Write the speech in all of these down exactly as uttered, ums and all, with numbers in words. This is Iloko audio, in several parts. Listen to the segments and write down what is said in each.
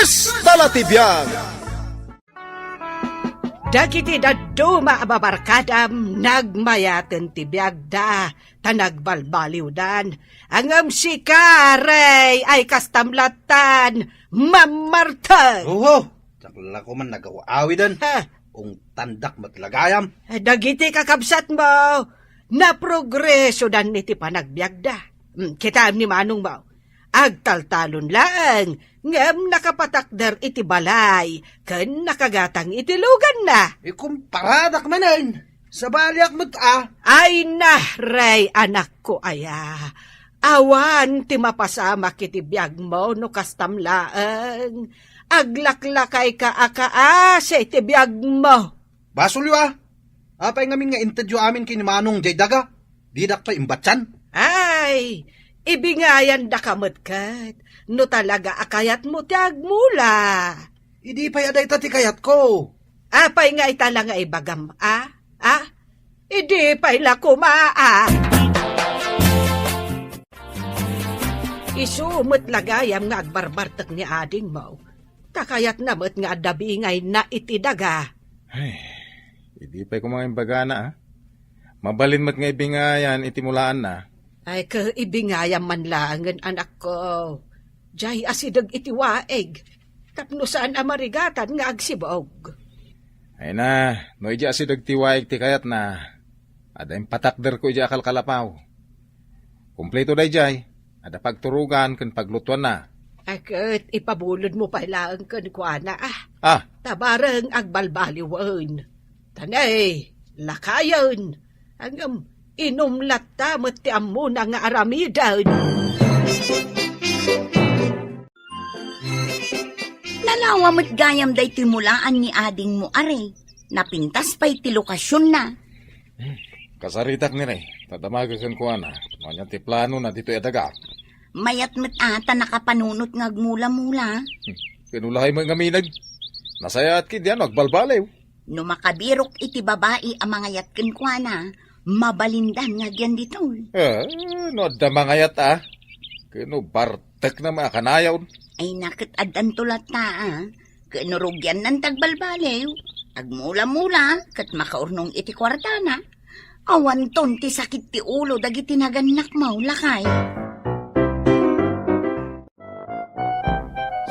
Pista la ti biag. Dagiti dadduma a babarkadam, nagmayaten ti biagda, ta nagbalbaliwdan. Ngem sika, Rey, ay kastam lattan, mammartek. Oho, dakla ko man nagaw-awiden. Ha? Ungtandak met la gayam. Dagiti kakabsatmo, naprogresodan iti panagbiagda. Hmm, kitaem ni manongmo. Agtaltalon laeng, ngem nakapatakder iti balay ken nakagatang iti luganna. Ikumparadak manen, sabaliak met a. Ay na, Rey, anakko aya. Awan ti mapasamak iti biagmo no kastam laeng. Aglaklakayka a kaasi ti biagmo. Basolyo a. Apay ngamin nga intedyo amin ken ni Manong jay daga? Didak pay imbatian. Ay, ibingayandaka met ket no talaga a kayatmo ti agmula. Idi pay a dayta ti kayatko. Apay nga ita la nga ibagam, a? A? Idi pay la koma, a? Isu met la gayam nga agbarbartek ni adingmo. Ta kayatna met nga adda bingayna iti daga. Ay, idi pay koma nga imbagana, a? Mabalin met nga ibingayan iti mulaanna. Ay, ket ibingayam man laengen, anakko. Jay asideg iti waig, tapno saan a marigatan nga agsibog. Ay na, no idi asideg ti waig ti kayatna, adda impatakderko idi akalkalapaw. Kumpleto dayjay, adda pagturogan ken paglutuanna. Ay, ket ipabulodmo pay laeng kenkuana, a. Ah. Ta bareng agbalbaliwen. Ta ne, lakayen. Ngem, inum latta met ti ammona nga aramiden. Nalawa met gayam daytoy mulaan ni adingmo, Are. Napintas pay ti lokasionna. Hmm. Kasaritak ni Rey, ta damaga kenkuana no ania ti planona ditoy a daga. Mayat met a ta nakapanunot nga agmula-mula. Hmm. Kinulahay mo ngaminag. Nasayaat ki diyan no agbalbaliw. No makabirok iti babai a mangayat kenkuana, mabalindan nga agyan ditoy. Eh, no adda mangayat a. Ken no bartekna met a kanayon. Ay, na ket addanto latta a. Ken no rugiannan ti agbalbaliw, agmula-mula, ket makaurnong iti kuartana. Awanton ti sakit ti ulo dagiti nagannakmo, lakay.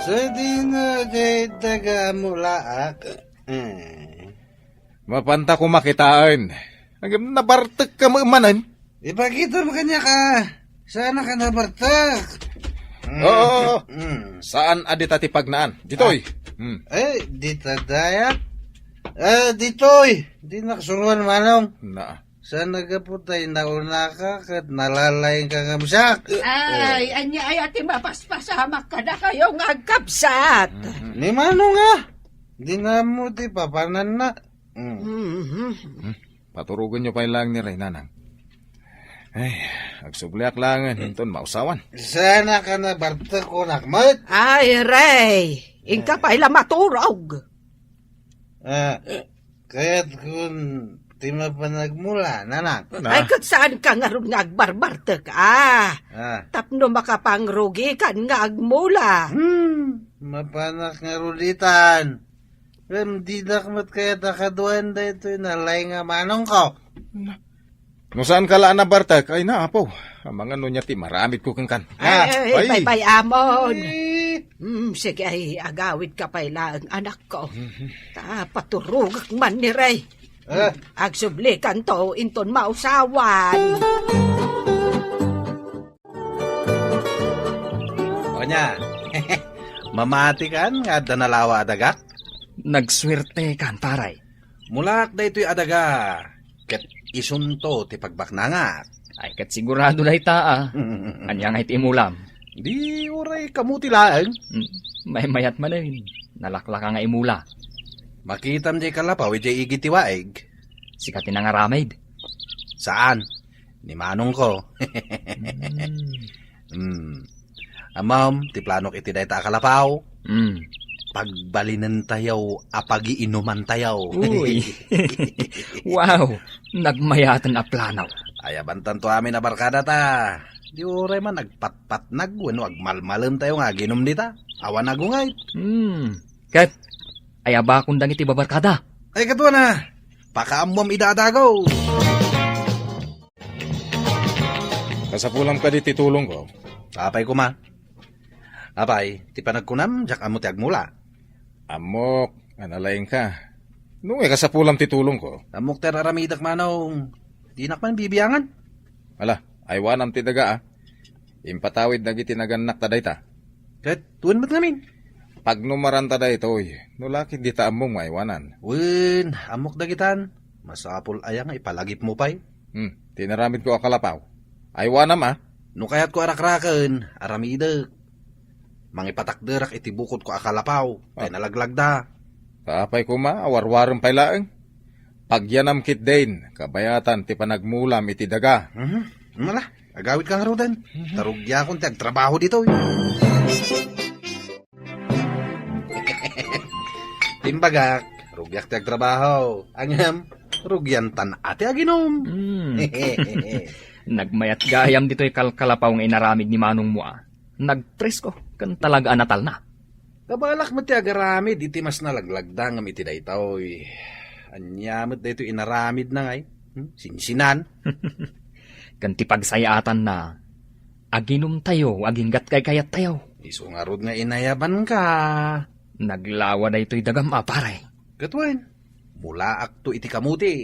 Sadino dayta nga mulaak? Eh. Mapanta koma kitaen. Ngem nabartekka met manen. Ipakitam kaniak a, saan a ka nabartek. Mm, Oo. Mm. Saan a dita ti pagnaan? Ditoy. Ah. Hmm. Eh, dita daya? Eh, ditoy. Dinak suruan, manong. Na. Saan a gapu ta inaunaka ket nalalaingka ngem siak. Ay, ania aya ti mapaspasamak kadakayo nga agkabsat? Mhm. Ni manong a, dina ammo ti papananna. Mm. Mhm. Hmm. Paturogenyo pay laeng ni Rey, Nanang. Ay, agsubliak laengen inton mausawan. Saan a ka nabartek kunak met? Ay, Rey, inka pay la maturog. Ah, kayatkon ti mapan agmula, Nanang. Na? Ay, ket saanka ngarud nga agbarbartek, a. Ah. Tapno makapangrugikan nga agmula. Hmm, mapanak ngarud itan. Ngem dinak met kayat a kaduaen daytoy nalaing a manongko. Na. No saanka la a nabartek, ay na, apo. Amangan no ania ti maramidko kenkan. Ay, ay, ay, baybay-amon. Eh. Mm, sige, ay, agawidka pay laeng, anakko. Mhm. Ta paturogek man ni Rey. Ah. Agsublikanto inton mausawan. Ania, mamatikan nga adda nalawa a dagak? Nagsuertekan, pare. Mulaak daytoy a daga, ket isunto ti pagbaknangak. Ay, ket sigurado dayta, a. Ania ngay ti imulam? Di uray kamuti laeng. Mm, maymayat manen. Nalaklaka nga imula. Makitam jay kalapaw idiay igid ti waig. Sika ti nangaramid? Saan? Ni manongko. Hmm. Hmm. Ammom, ti planok iti dayta a kalapaw. Hmm. Pagbalinentayo a pagiinumantayo. Uy. Wow, nagmayaten a plano. Ayabantanto amin a barkada ta. Di uray man agpatpatnag wenno agmalmalem tayo nga aginum dita. Awan agunget. Hmm. Ket, ayabakon dagiti babarkada. Ay, katuana. Pakaammuam ida a dago. Kasapulam kadi ti tulongko. Apay koma. Apay, ti panagkunam, diak ammo ti agmula. Ammok, nga nalaingka. No nga kasapulam ti tulongko. Ammok ti ar-aramidek, Manong. Dinak man bibiangan. Ala, aywanam ti daga, a. Impatawid dagiti nagannakta dayta. Ket, wen met ngamin. Pagnumaranta daytoy, no la ket dita ammom nga aywanan. Wen, ammok dagitan. Masapul aya nga ipalagipmo pay? Hmm, ti inaramidko a kalapaw. Aywanam, a. No kayatko a rakraken, aramidek. Mangipatakderak iti bukodko a kalapaw, ta Ah. nalaglagda. Apay koma, a warwarem pay laeng. Pagyanam ketdin, kabayatan ti panagmulam iti daga. Mhm. Mala, agawidka ngaruden. Mhm. Ta rugiakon ti agtrabaho ditoy. Imbagak, rugiak ti agtrabaho. Ngem, rugiantan a ti aginum. Hmm. Nagmayat gayam ditoy kalkalapaw nga inaramid ni manongmo, a. Nagpresko, ken talaga a natalna. Kabalak met ti agaramid iti mas nalaglagda ngem iti daytoy. Ania met daytoy inaramidna ngay? Hmm? Sinsinan? Ken ti pagsayaatanna, aginumtayo, aginggat kaykayattayo. Isu ngarud nga inayabanka. Naglawa daytoy dagam a, pare. Ket wen, mulaakto iti kamuti.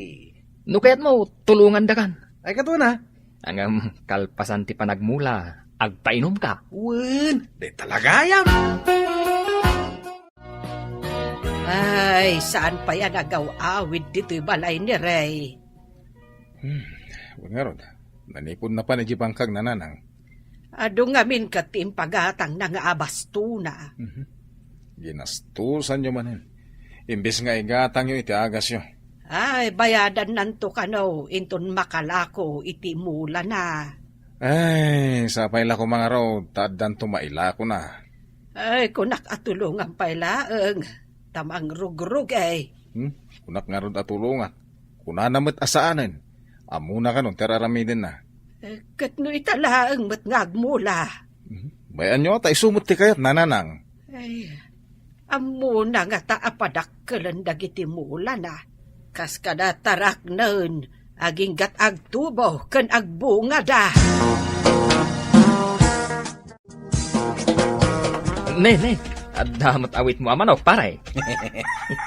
No kayatmo, tulongandakan. Ay, katuana. Ngem kalpasan ti panagmula, agpainumka. Wen, dayta la gayam. Ay, saan pay a nagaw-awid ditoy balay ni Rey? Hmm, wen ngarud, nanipudna pay idiay bangkag, Nanang. Adu ngamin ket ti impagatangna nga abastona. Mhm. Ginastosanyo manen. Imbes nga igatangyo iti agasyo. Ay, bayadannanto kano inton makalako iti mulana. Ay, sapay la koma ngarud, ta addanto mailakona. Ay, kunak a tulongam pay laeng, ta mangrugrugay. Hmm? Kunak ngarud a tulongak. Kunana met a saanen. Ammona kano ti ar-aramidenna. Eh, ket no ita laeng met nga agmula. Mhm. Bay-anyo ta isu met ti kayatna, Nanang. Ay, ammona ngata a padakkelen dagiti mulana. Kas kada taraknen, aginggat agtubo ken agbungada. Ne, ne, adda met awitmo a manok, pare.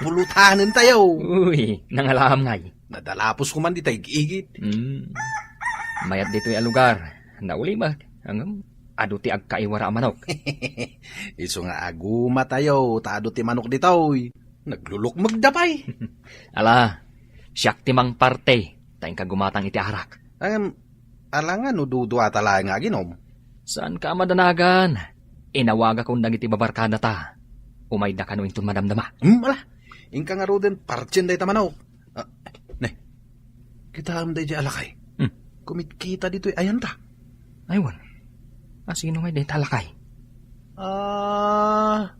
Pulutanentayo. Uy, nangalaam ngay. Nadalapos ko man dita ig-igit. Hmm. Mayat ditoy a lugar. Nauli met. Ngem, adu ti agkaiwara a manok. Isu nga agumatayo, ta adu ti manok ditoy. Naglulukmegda pay. Ala, siak ti mangparte, ta inka gumatang iti arak. Ngem, ala nga no duduata laeng nga aginum? Saanka a madanagan. Inawagakon dagiti babarkadata. Umayda kano inton madamdama. Hmm, ala. Inka ngaruden, partien dayta manok. Ah, ne. Kitaem daydiay a lakay. Hmm. Kumitkita ditoy ayanta. Ay, wen. A, sino ngay dayta a lakay? Ah,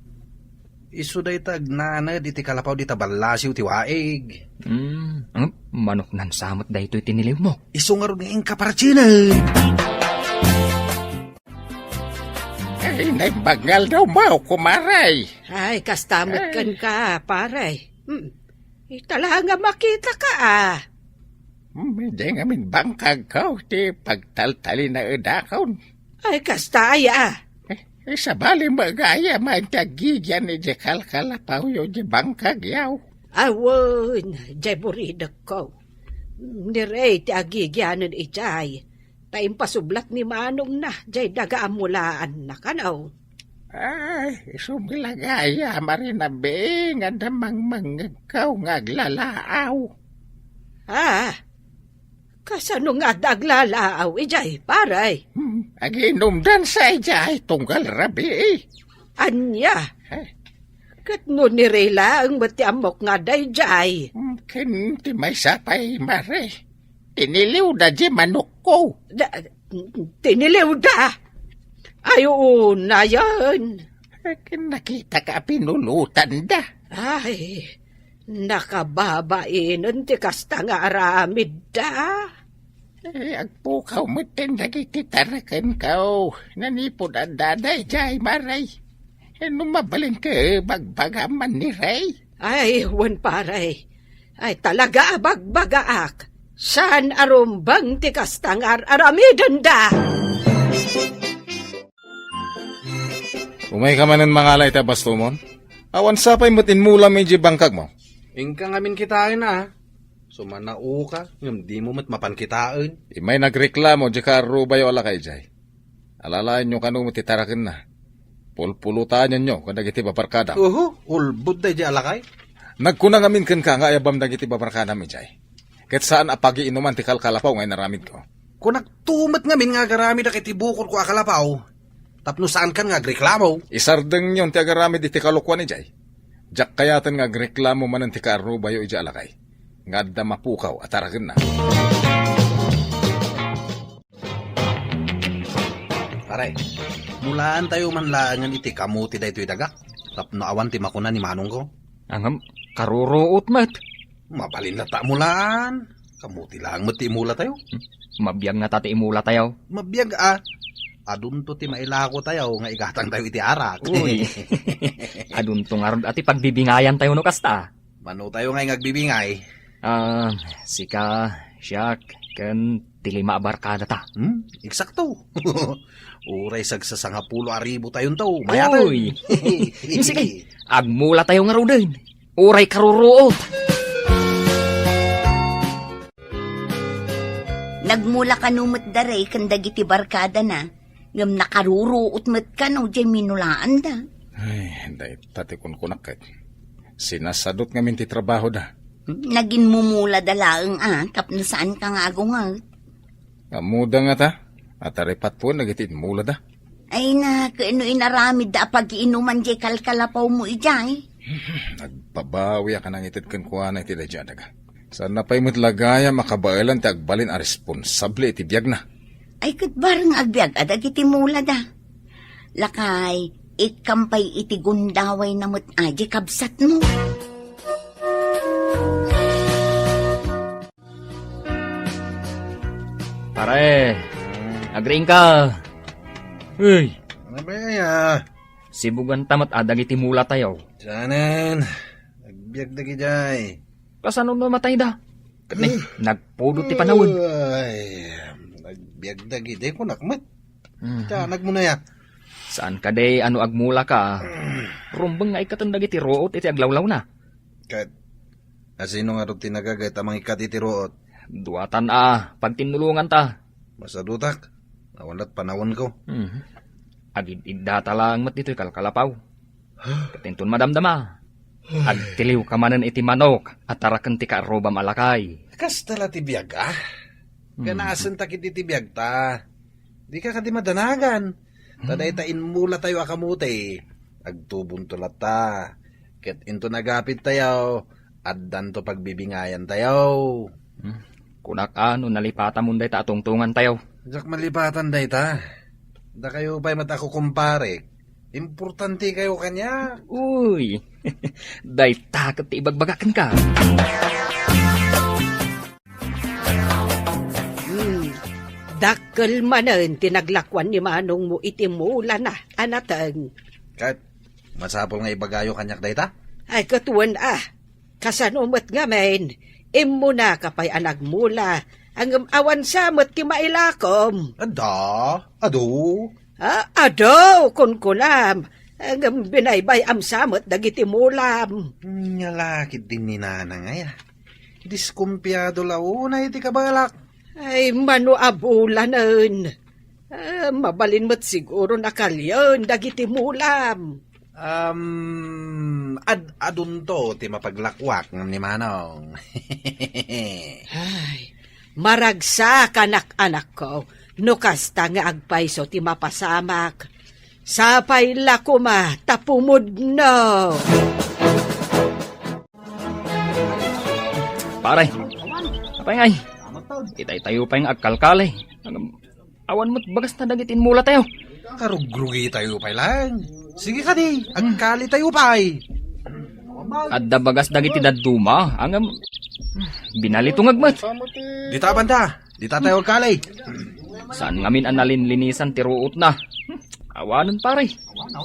isu dayta agnaned iti kalapaw dita ballasiw ti waig. Hmm, ang manok nan samot daytoy tiniliwmo. Isu ngarud nga inka, partien. Ay, naimbag nga aldaw mo, kumare. Ay, kasta met Ay. Kenka, pare. Hmm. Ita la nga makitaka, a. Hmm, idiay ngamin bangkagko ti pagtaltalinaedakon. Ay, kasta aya. Eh, isabali met gayam ti aggigian idiay kalkalapawyo idiay bangkagyo. Awan, idiay buridekko. Ni Rey ti aggigianen idiay. Ta impasublat ni manongna, jay daga a mulaanna kano. Ay, isu met la gayam a rinabing adda mangmangngegko nga aglalaaw. Ah, kasano nga adda aglalaaw, ijay, pare? Hmm, aginumdansa ijay tunggal rabii. Ania? Eh? Ket no ni Rey laeng met ti ammok nga adda ijay. Hmm, ken ti maysa pay, mare. Tiniliwda di manokko. Da, tiniliwda? Ay, unayen. Ken nakitaka a pinulotanda. Ay, nakababainen ti kasta nga aramidda. Eh, agpukaw metten dagiti tarakenko. Nanipud adda daydiay, Mare. Eh, no mabalinka, bagbagam man ni Ray. Ay, wen, pare. Ay, talaga a bagbagaak. Saan a rumbeng ti kasta nga ar-aramidenda. Umayka manen mangala iti abastomon? Awan sapay met inmulam idiay bangkagmo. Inka ngamin kitaen, a. Sumanaoka, ngem dimo met mapan kitaen. Immay nagreklamo diay kaarrubayo a lakay idiay. Alalaenyo kano met ti tarakenna. Pulpulutanenyo kadagiti babarkadam. Uhu, ulbod daydiay a lakay. Nagkuna ngamin kenka nga ayabam dagiti babarkadam idiay. Ket saan a pagiinuman ti kalkalapaw nga inaramidko. Kunak tumet ngamin nga agaramidak iti bukodko a kalapaw. Tapno saankan nga agreklamo. Isardengyon ti agaramid iti kalokuan idiay. Diak kayaten nga agreklamo manen ti kaarrubayo idiay a lakay nga adda mapukaw a tarakenna. Pare, mulaantayo man laengen iti kamuti daytoy daga, tapno awan ti makuna ni manongko. Ngem, karuruot met. Mabalin latta a mulaan. Kamuti laeng met ti imulatayo. Mabiag ngata ti imulatayo. Mabiag a. Adunto ti mailakotayo nga igatangtayo iti arak. Uy. Adunto ngarud a ti pagbibingayantayo no kasta. Manotayo ngay nga agbibingay? Ah, sika, siak, ken ti lima a barkadata. Hmm? Eksakto. Uray sagsasangapulo a ribu tayonto. Mayaten. Uy. Sige, agmulatayo ngaruden. Uray karuruot. Nagmula kano met da Ray ken dagiti barkadana, ngem nakaruruot met kano diay minulaanda. Ay, dayta ti kunkunak ket. Sinasadot ngamin ti trabahoda. Naginmumulada laeng a, tapno saanka nga agunget. Ammoda ngata, a taripatpuen dagiti inmulada. Ay na, ken no inaramidda a pagiinuman diay kalkalapawmo idiay? Nagbabawiak a nangited kenkuana iti daydiay a daga. Saanna pay met la gayam a kabaelan ti agbalin a responsable iti biagna. Ay, ket bareng agbiag a dagiti mulada. Lakay, ikkam pay iti gundawayna met a diay kabsatmo. Pare, agriingka. Uy. Ano ba yan, ah? Sibuganta met a dagiti mulatayo. Saanen, nagbiag dagidiay. Kasano namatayda? Ket ni, nagpudot ti panawen. Ay, nagbiag dagidiay, kunak met. Mhm. Tianagmo na ya. Saan kadi a no agmulaka? Rumbeng nga ikkaten dagiti ruot iti aglawlawna. Ket, asino ngarud ti nagaget a mangikkat iti ruot? Duatan a pagtinnulonganta. Masadutak, awan lat panawenko. Mhm. Agid-iddata laeng met ditoy kalkalapaw. Ket inton madamdama, agtiliwka manen iti manok a taraken ti kaarrubam a lakay. Kasta la ti biag, a? Mhm. Ganasenta ket iti biagta. Dika kadi madanagan. Ta dayta inmulatayo a kamuti, agtubonto latta. Ket inton agapidtayo, addanto pagbibingayantayo. Hmm. Kunak a no nalipatamon dayta a tungtungantayo. Diak malipatan dayta. Dakayo pay met a kukumparek. Importantekayo kaniak. Uy, dayta ket ti ibagbagak kenka. Hmm. Dakkel manen ti naglakuan ni manongmo iti mulana a nateng. Ket masapul nga ibagayo kaniak dayta? Ay, ket wen a. Kasano met ngamin? Immunaka pay a nagmula, ngem awan sa met ti mailakom. Adda? Adu? Ah, adu, kunkunam. Ngem binaybay-am sa met dagiti mulam. Nya la ketdi ni nanang aya. Diskumpiado la unay ti kabalak. Ay, mano a bulanen. Ah, mabalin met siguro nakalien dagiti mulam. Um, ad-adunto ti mapaglakwak ngem ni manong. Ay, maragsak, anak-anakko, no kasta nga agpayso ti mapasamak. Sapay la koma ta pumudno. Pare, apay ngay? Itay tayo pay nga agkalkali. Awan met bagasna dagiti inmulatayo. Karugrugitayo pay laeng. Sige kadi, agkalitayo pay. Adda bagas dagiti dadduma, ngem binalitungag met. Dita banda, Dita tayo agkali. Saan ngamin a nalinlinisan ti ruotna? Awanen, pare.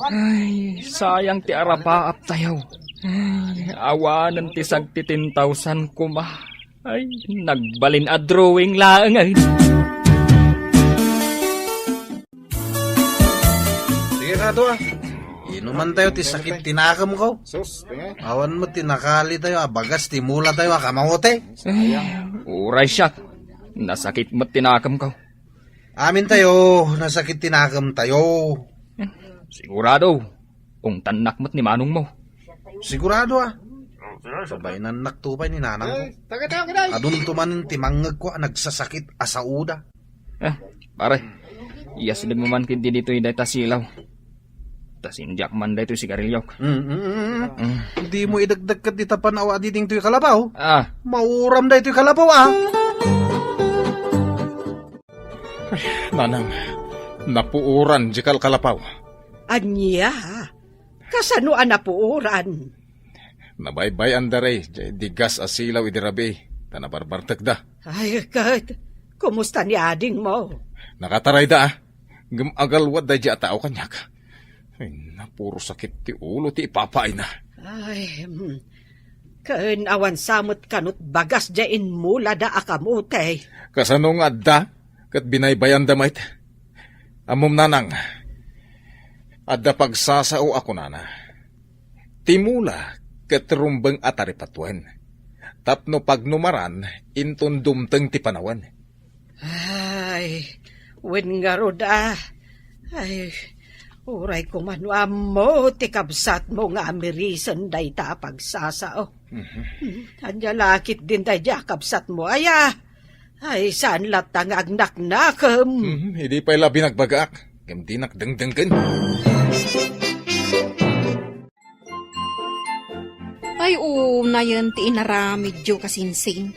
Ay, sayang ti arapaap tayo. Ay, awanen ti sagtitin thousand koma. Ay, nagbalin a drawing laeng, ay. Sige, kato, ah. Inuman tayo ti sakit ti nakemko. Sus, tinga. Awan met ti nakali tayo, ah, bagas ti mula tayo, ah, kamote. Ay, uray siak. Nasakit met ti nakemko. Amin tayo, nasakit ti nakem tayo. Sigurado, ungtannak met ni manongmo. Sigurado, ah. Sabainannak to pay ni nanang ko. Ay, taga, taga, taga. Adun to manen ti mangngegko a nagsasakit a saoda. Ah, pare, iyasdegmo man ketdi ditoy dayta silaw. Ta sindiak man daytoy sigariliok. Mm, mm, mm, mm. Mm. Dimo idagdagket dita panaw a didingtoy kalapaw. Ah. Mauram daytoy kalapaw, ah. Ay, nanang, napuoran di kalkalapaw. Ania? Kasano a napuoran? Nabaybay-anda ray, di gas a silaw idi rabii, ta nabarbartekda. Ay, ket, kumusta ni adingmo? Nakatarayda, ah. Ngem agalwad daydi a tao kaniak. Ay, napuro sakit ti ulo ti ipapaayna. Ay, hmm. Ken awan sa met kano ti bagas diay inmulada a kamote. Kasano nga adda? Ket binaybayanda met. Ammom, nanang, adda pagsasao a kunana, "Ti mula ket rumbeng a taripatuen, tapno pagnumaran inton dumteng ti panawen." Ay, wen ngarud, ah. Ay, uray koma no ammo ti kabsatmo nga amirisen dayta a pagsasao. Mhm. Hmm, ania la ketdin daydi a kabsatmo, aya? Ay, saan latta nga agnaknakem? Mhm, idi pay la binagbagaak, ngem dinak dengdenggen. Ay, unayen ti inaramidyo, kasinsin.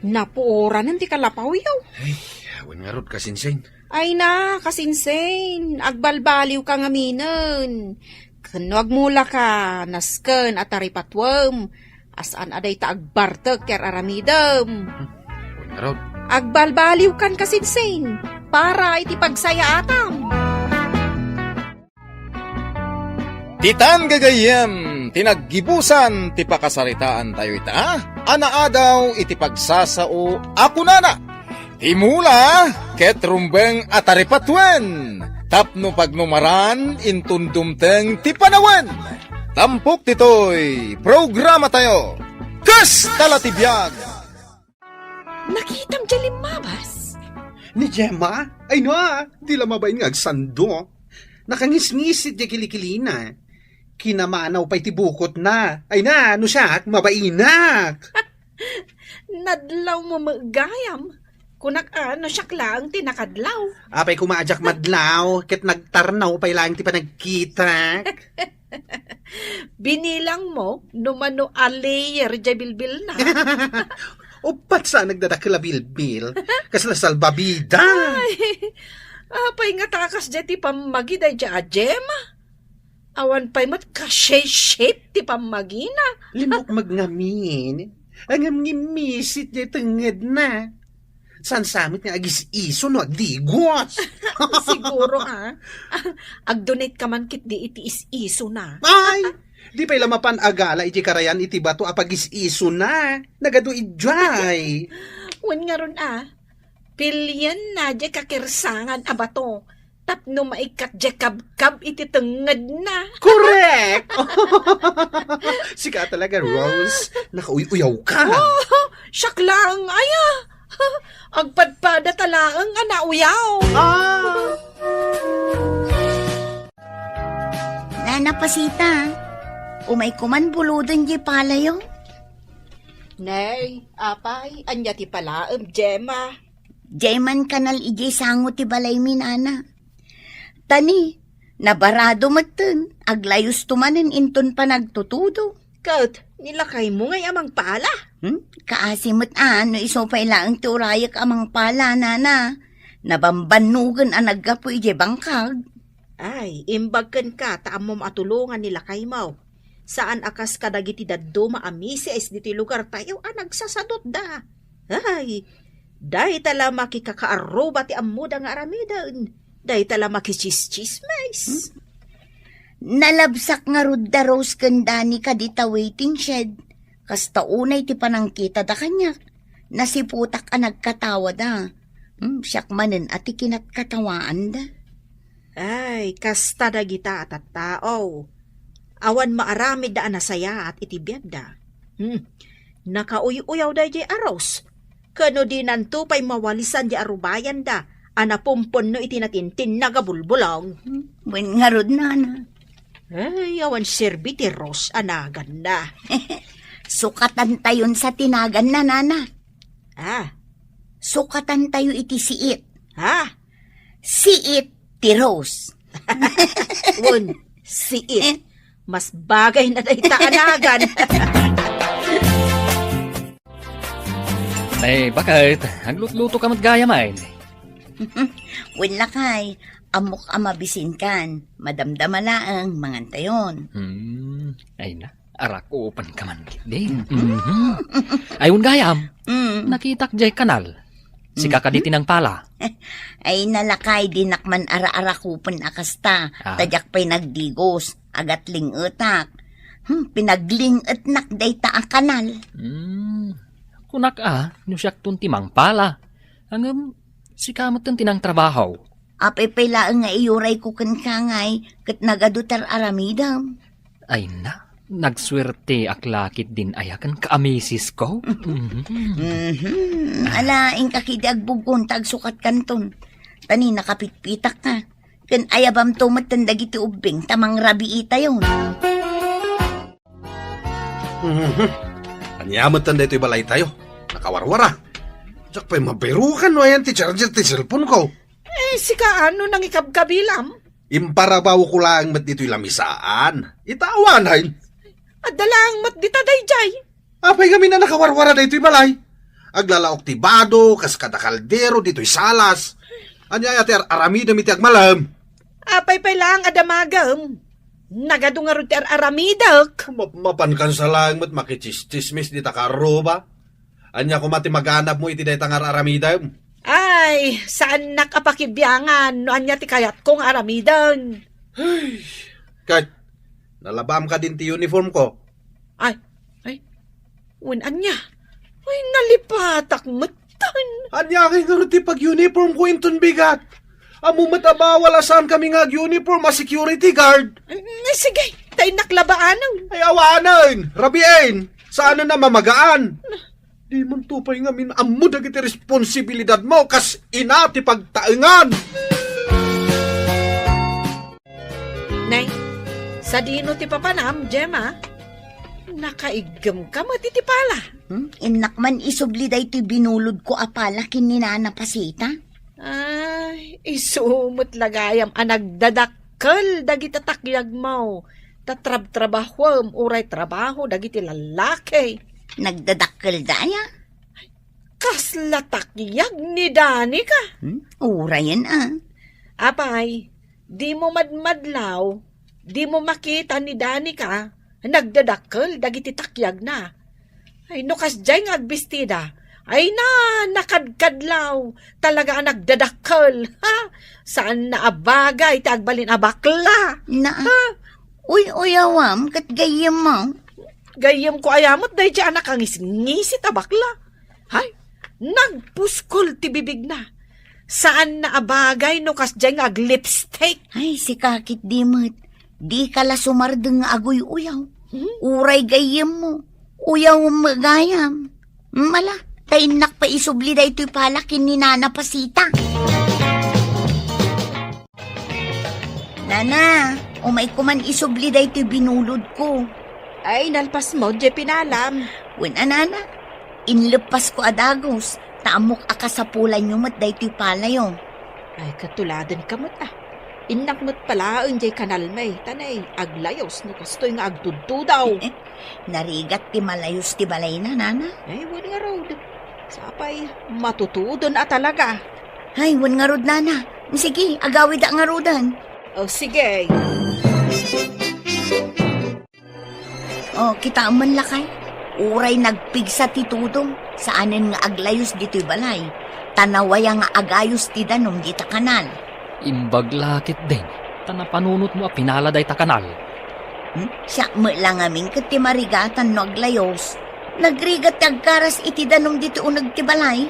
Napuoranen ti kalapawyo. Ay, awan ngarud, kasinsin. Ay na, kasinsin, agbalbaliwka ngaminen. Ken no agmulaka, nasken a taripatuem, a saan a dayta agbartek ti ar-aramidem. Hmm, awan ngarud. Agbalbaliwkan, kasinsin, para iti pagsayaatam. Ditan gagayyem, ti naggibusan ti pakasaritaantayo ita, a naadaw iti pagsasao a kunana, "Ti mula ket rumbeng a taripatuen, tapno pagnumaran inton dumteng ti panawen." Tampok ditoy programatayo, Kasta la ti Biag! Nakitam diay limmabas? Ni Gemma? Ay na, di la mabain nga agsando. Nakangisngisit diay kilikilina. Kinamanaw pay ti bukotna. Ay na, no siak, mabainak. Nadlawmo met gayam. Kunak a, no siak laeng ti nakadlaw. Apay koma a diak madlaw, ket nagtarnaw pay laeng ti panagkitak. Binilangmo no mano a layer diay bilbilna. Uppat sa nagdadakkel a bilbil. Kasla salbabida. Ay, apay nga takas diay ti pammagi daydiay a Gemma? Awan pay met ka-shape-shape ti pammagina. Limmukmeg ngamin. Ngem ngimmisit diay tengngedna. Saan sa met nga agis-iso no agdigos? Siguro, ah. Agdonate ka man ketdi iti is-isona. Ay! Di pay la mapan agala iti karayan iti bato a pagis-isona. Nagadu idiay. Wen ngarud, ah. Pilienna diay kakirsangan a bato tapno maikkat diay kabkab iti tengngedna. Correct! Sika talaga, Rose. Nakauy-uyaw ka. Oh, siak laeng aya. Agpadpadata laeng a nauyaw. Ah! Nana Pasita, umay koman buloden diay palayo. Nay, apay, ania ti palaem, Gemma? Diay man kanal idiay sango ti balaymi, nana. Ta ni, nabarado metten, aglayosto manen inton panagtutudo. Ket, ni lakaymo ngay a mangpala? Hmm? Kaasi met a, no isu pay laeng ti urayek a mangpala, nana. Nabambannogen a naggapu idiay bangkag. Ay, imbag kenka ta ammom a tulongan ni lakaymo. Saan a kas kadagiti dadduma a misis ditoy lugartayo a nagsasadutda. Ay, Dayta la makikakaarruba ti ammoda nga aramiden. Dayta la makichischismis. Hmm? Nalabsak ngarud da Rose ken Danica dita waiting shed. Kasta unay ti panangkitada kaniak. Nasiputak a nagkatawada. Hmm, siak manen a ti kinatkatawaanda. Ay, kasta dagita a tattao. Awan maaramidda a nasayaat iti biagda. Hmm. Nakauy-uyaw daydiay a Rose. Ken no dinanto pay mawalisan di arubayanda a napumpunno iti natintinnag a bulbulong. Hmm. Wen ngarud, nana. Ay, awan serbi ti Rose a naganna. Sukatantayon sa ti naganna, nana. Ah. Sukatantayo iti siit. Ha? Siit ti Rose. Wen, siit. Eh? Mas bagay na dayta a nagan. Ay, bakit? Aglutluto ka met gayam, ay. Wen, lakay, ammok a mabisinkan. Madamdama laeng, mangantayon. Hmm, ay na. Arakupen ka man, di? Mhm. Ay, wen gayam. Mm. Nakitak jay kanal. Sika kadi ti nangpala. Ay, nalakay, dinak man ara-arakupen a kasta. Ah. Ta diak pay nagdigos, agatling-etak. Hmm, pinagling-etnak dayta a kanal. Hmm. Kunak a, no siakton ti mangpala. Ngem, sika metten ti nangtrabaho. Apay pay laeng nga iyurayko kenka ngay, ket nagadu ti ar-aramidem. Ay na, nagsuerteak la ketdin aya ken ka a misisko. Mhm. Mhm. Ala, inka ketdi agbuggon ta agsukatkanton. Ta ni nakapitpitakka. Ken ayabamto metten dagiti ubbing ta mangrabiitayon. Mhm. Ania metten daytoy balaytayo? Nakawarwara. Diak pay mabirukan no ayan ti charger ti cellphone ko. Eh, sika, ano nangikabkabilam? Imparabawko laeng met ditoy lamisaan. Ita awanen. Adda laeng met dita daydiay. Apay ngamin a nakawarwara daytoy balay? Aglalaok ti bado, kas kada kaldero ditoy salas. Ania aya ti ar-aramidem iti agmalem? Apay pay laeng a damagem? Nagadu ngarud ti ar-aramidek. Ma-, mapankansa laeng met makichischismis dita kaarruba. Ania koma ti maganabmo iti dayta nga ar-aramidem? Ay, saannak a pakibiangan no ania ti kayatko nga aramiden. Ay, ket nalabam kadin ti uniform ko. Ay, ay, wen ania? Ay, nalipatak metten. Ania ngay ngarud ti pag-uniform ko inton bigat? Ammo met a bawal a saankami nga ag-uniform a security guard. Mm, sige, ta innak labaanen. Ay, awanen, rabien, saanen a mamagaan. Dimanto pay ngamin ammo dagiti responsibilidadmo kas ina ti pagtaengan. Nay, sadino ti papanam, Gemma? Nakaiggem ka met iti pala. Hmm? Innak man isubli daytoy binulod ko a pala ken ni Nana Pasita. Ay, isu met la gayam a nagdadakkel dagiti takyagmo. Ta trabtrabahuem uray trabaho dagiti lallaki. Nagdadakkel da aya? Kasla takyag ni Danica? Hmm? Urayen a. Apay, dimo madmadlaw, dimo makita ni Danica, nagdadakkel dagiti takyagna. Ay, no kasdiay nga agbistida, ay na, nakadkadlaw, talaga a nagdadakkel, ha? Saan na a bagay ti agbalin a bakla. Na, ha? Uy-uyawam, ket gayyemmo. Gayyemko aya met daydiay a nakangisngisit a bakla. Hay, nagpuskol ti bibigna. Saan na a bagay no kasdiay nga aglipstick. Ay, sika ketdi met. Dika la sumardeng nga aguy-uyaw. Hmm? Uray gayyemmo. Uyawem gayam. Mala, ta innak pay isubli daytoy pala ken ni Nana Pasita. Nana, umayko man isubli daytoy binulodko. Ay, nalpasmo, diay pinalam. Wen a, Nana, inleppasko a dagus, ta ammok a kasapulanyo met daytoy palayo. Ay, katuladenka met a. Innak met palaen diay kanalmi, ta nay, aglayus no kastoy nga agtudtudaw. Narigat ti malayus ti balayna, Nana. Ay, wen ngarud. Sapay, matutudon a talaga. Ay, wen ngarud, Nana. Sige, agawida ngaruden. O, sige. O, kitaem man lakay. Uray nagpigsa ti tudong, saanen nga aglayus ditoy balay. a nawaya nga agayos ti danum dita kanal. Imbag la ketdin, ta napanunotmo a pinala dayta kanal. Hmm? Siak met la ngamin ket ti marigatan no aglayos. Nagrigat ti agkaras iti danum ditoy uneg ti balay.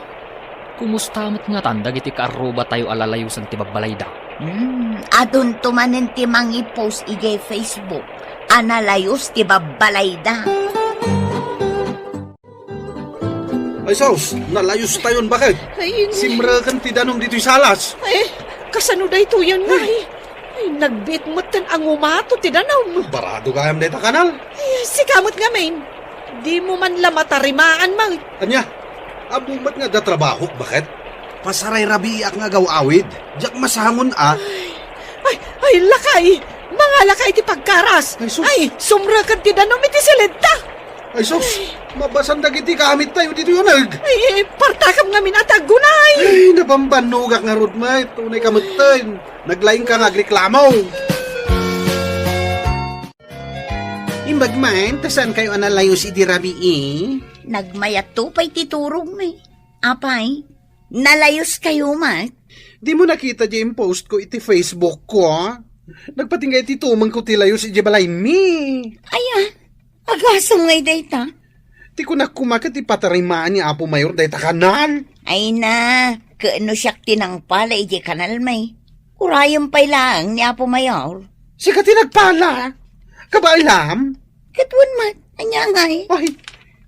Kumusta met ngatan dagiti kaarrubatayo a lalayosen ti babbalayda? Hmm, adunto manen ti mangipost idiay Facebook a nalayos ti babbalayda. Ay, sus, nalayostayon, baket. Ay, hindi. Simreken ti danum ditoy salas. Ay, kasano daytoyen, ay? Ay, nagbiit metten a ngumato ti danum. Barado gayam dayta kanal. Ay, sika met ngamin. Dimo man la matarimaan, man. Ania? Ammom met nga adda trabahok, baket? Pasarayrabiak nga agaw-awid. Diak masangon a. Ay, ay, ay, lakay! Mangalakay ti pagkaras! Ay, sus! Ay, sumreken ti danum iti silidta! Ay, sus! Ay. Mabasan dagiti gamittayo ditoy uneg! Ay, partakam ngamin a ti aggunay! Ay, nabambannogak ngarud met. Unay ka metten. Naglaingka nga agreklamo. Imbag man, ta saankayo a nalayos idi rabii? Nagmayatto pay ti turogmi. Apay, nalayoskayo met? Dimo nakita diay impost ko iti Facebook ko? Nagpatingga iti tumeng ko ti layos idiay balaymi. Aya, agasem ngay dayta? Ti kunak koma ket ipatarimaan ni Apo Mayor dayta kanal. Ay na, ket no siak ti nangpala idiay kanal, may urayem pay laeng ni Apo Mayor. Sika ti nagpala? Kabaelam? Ket wen met, ania ngay? Ay,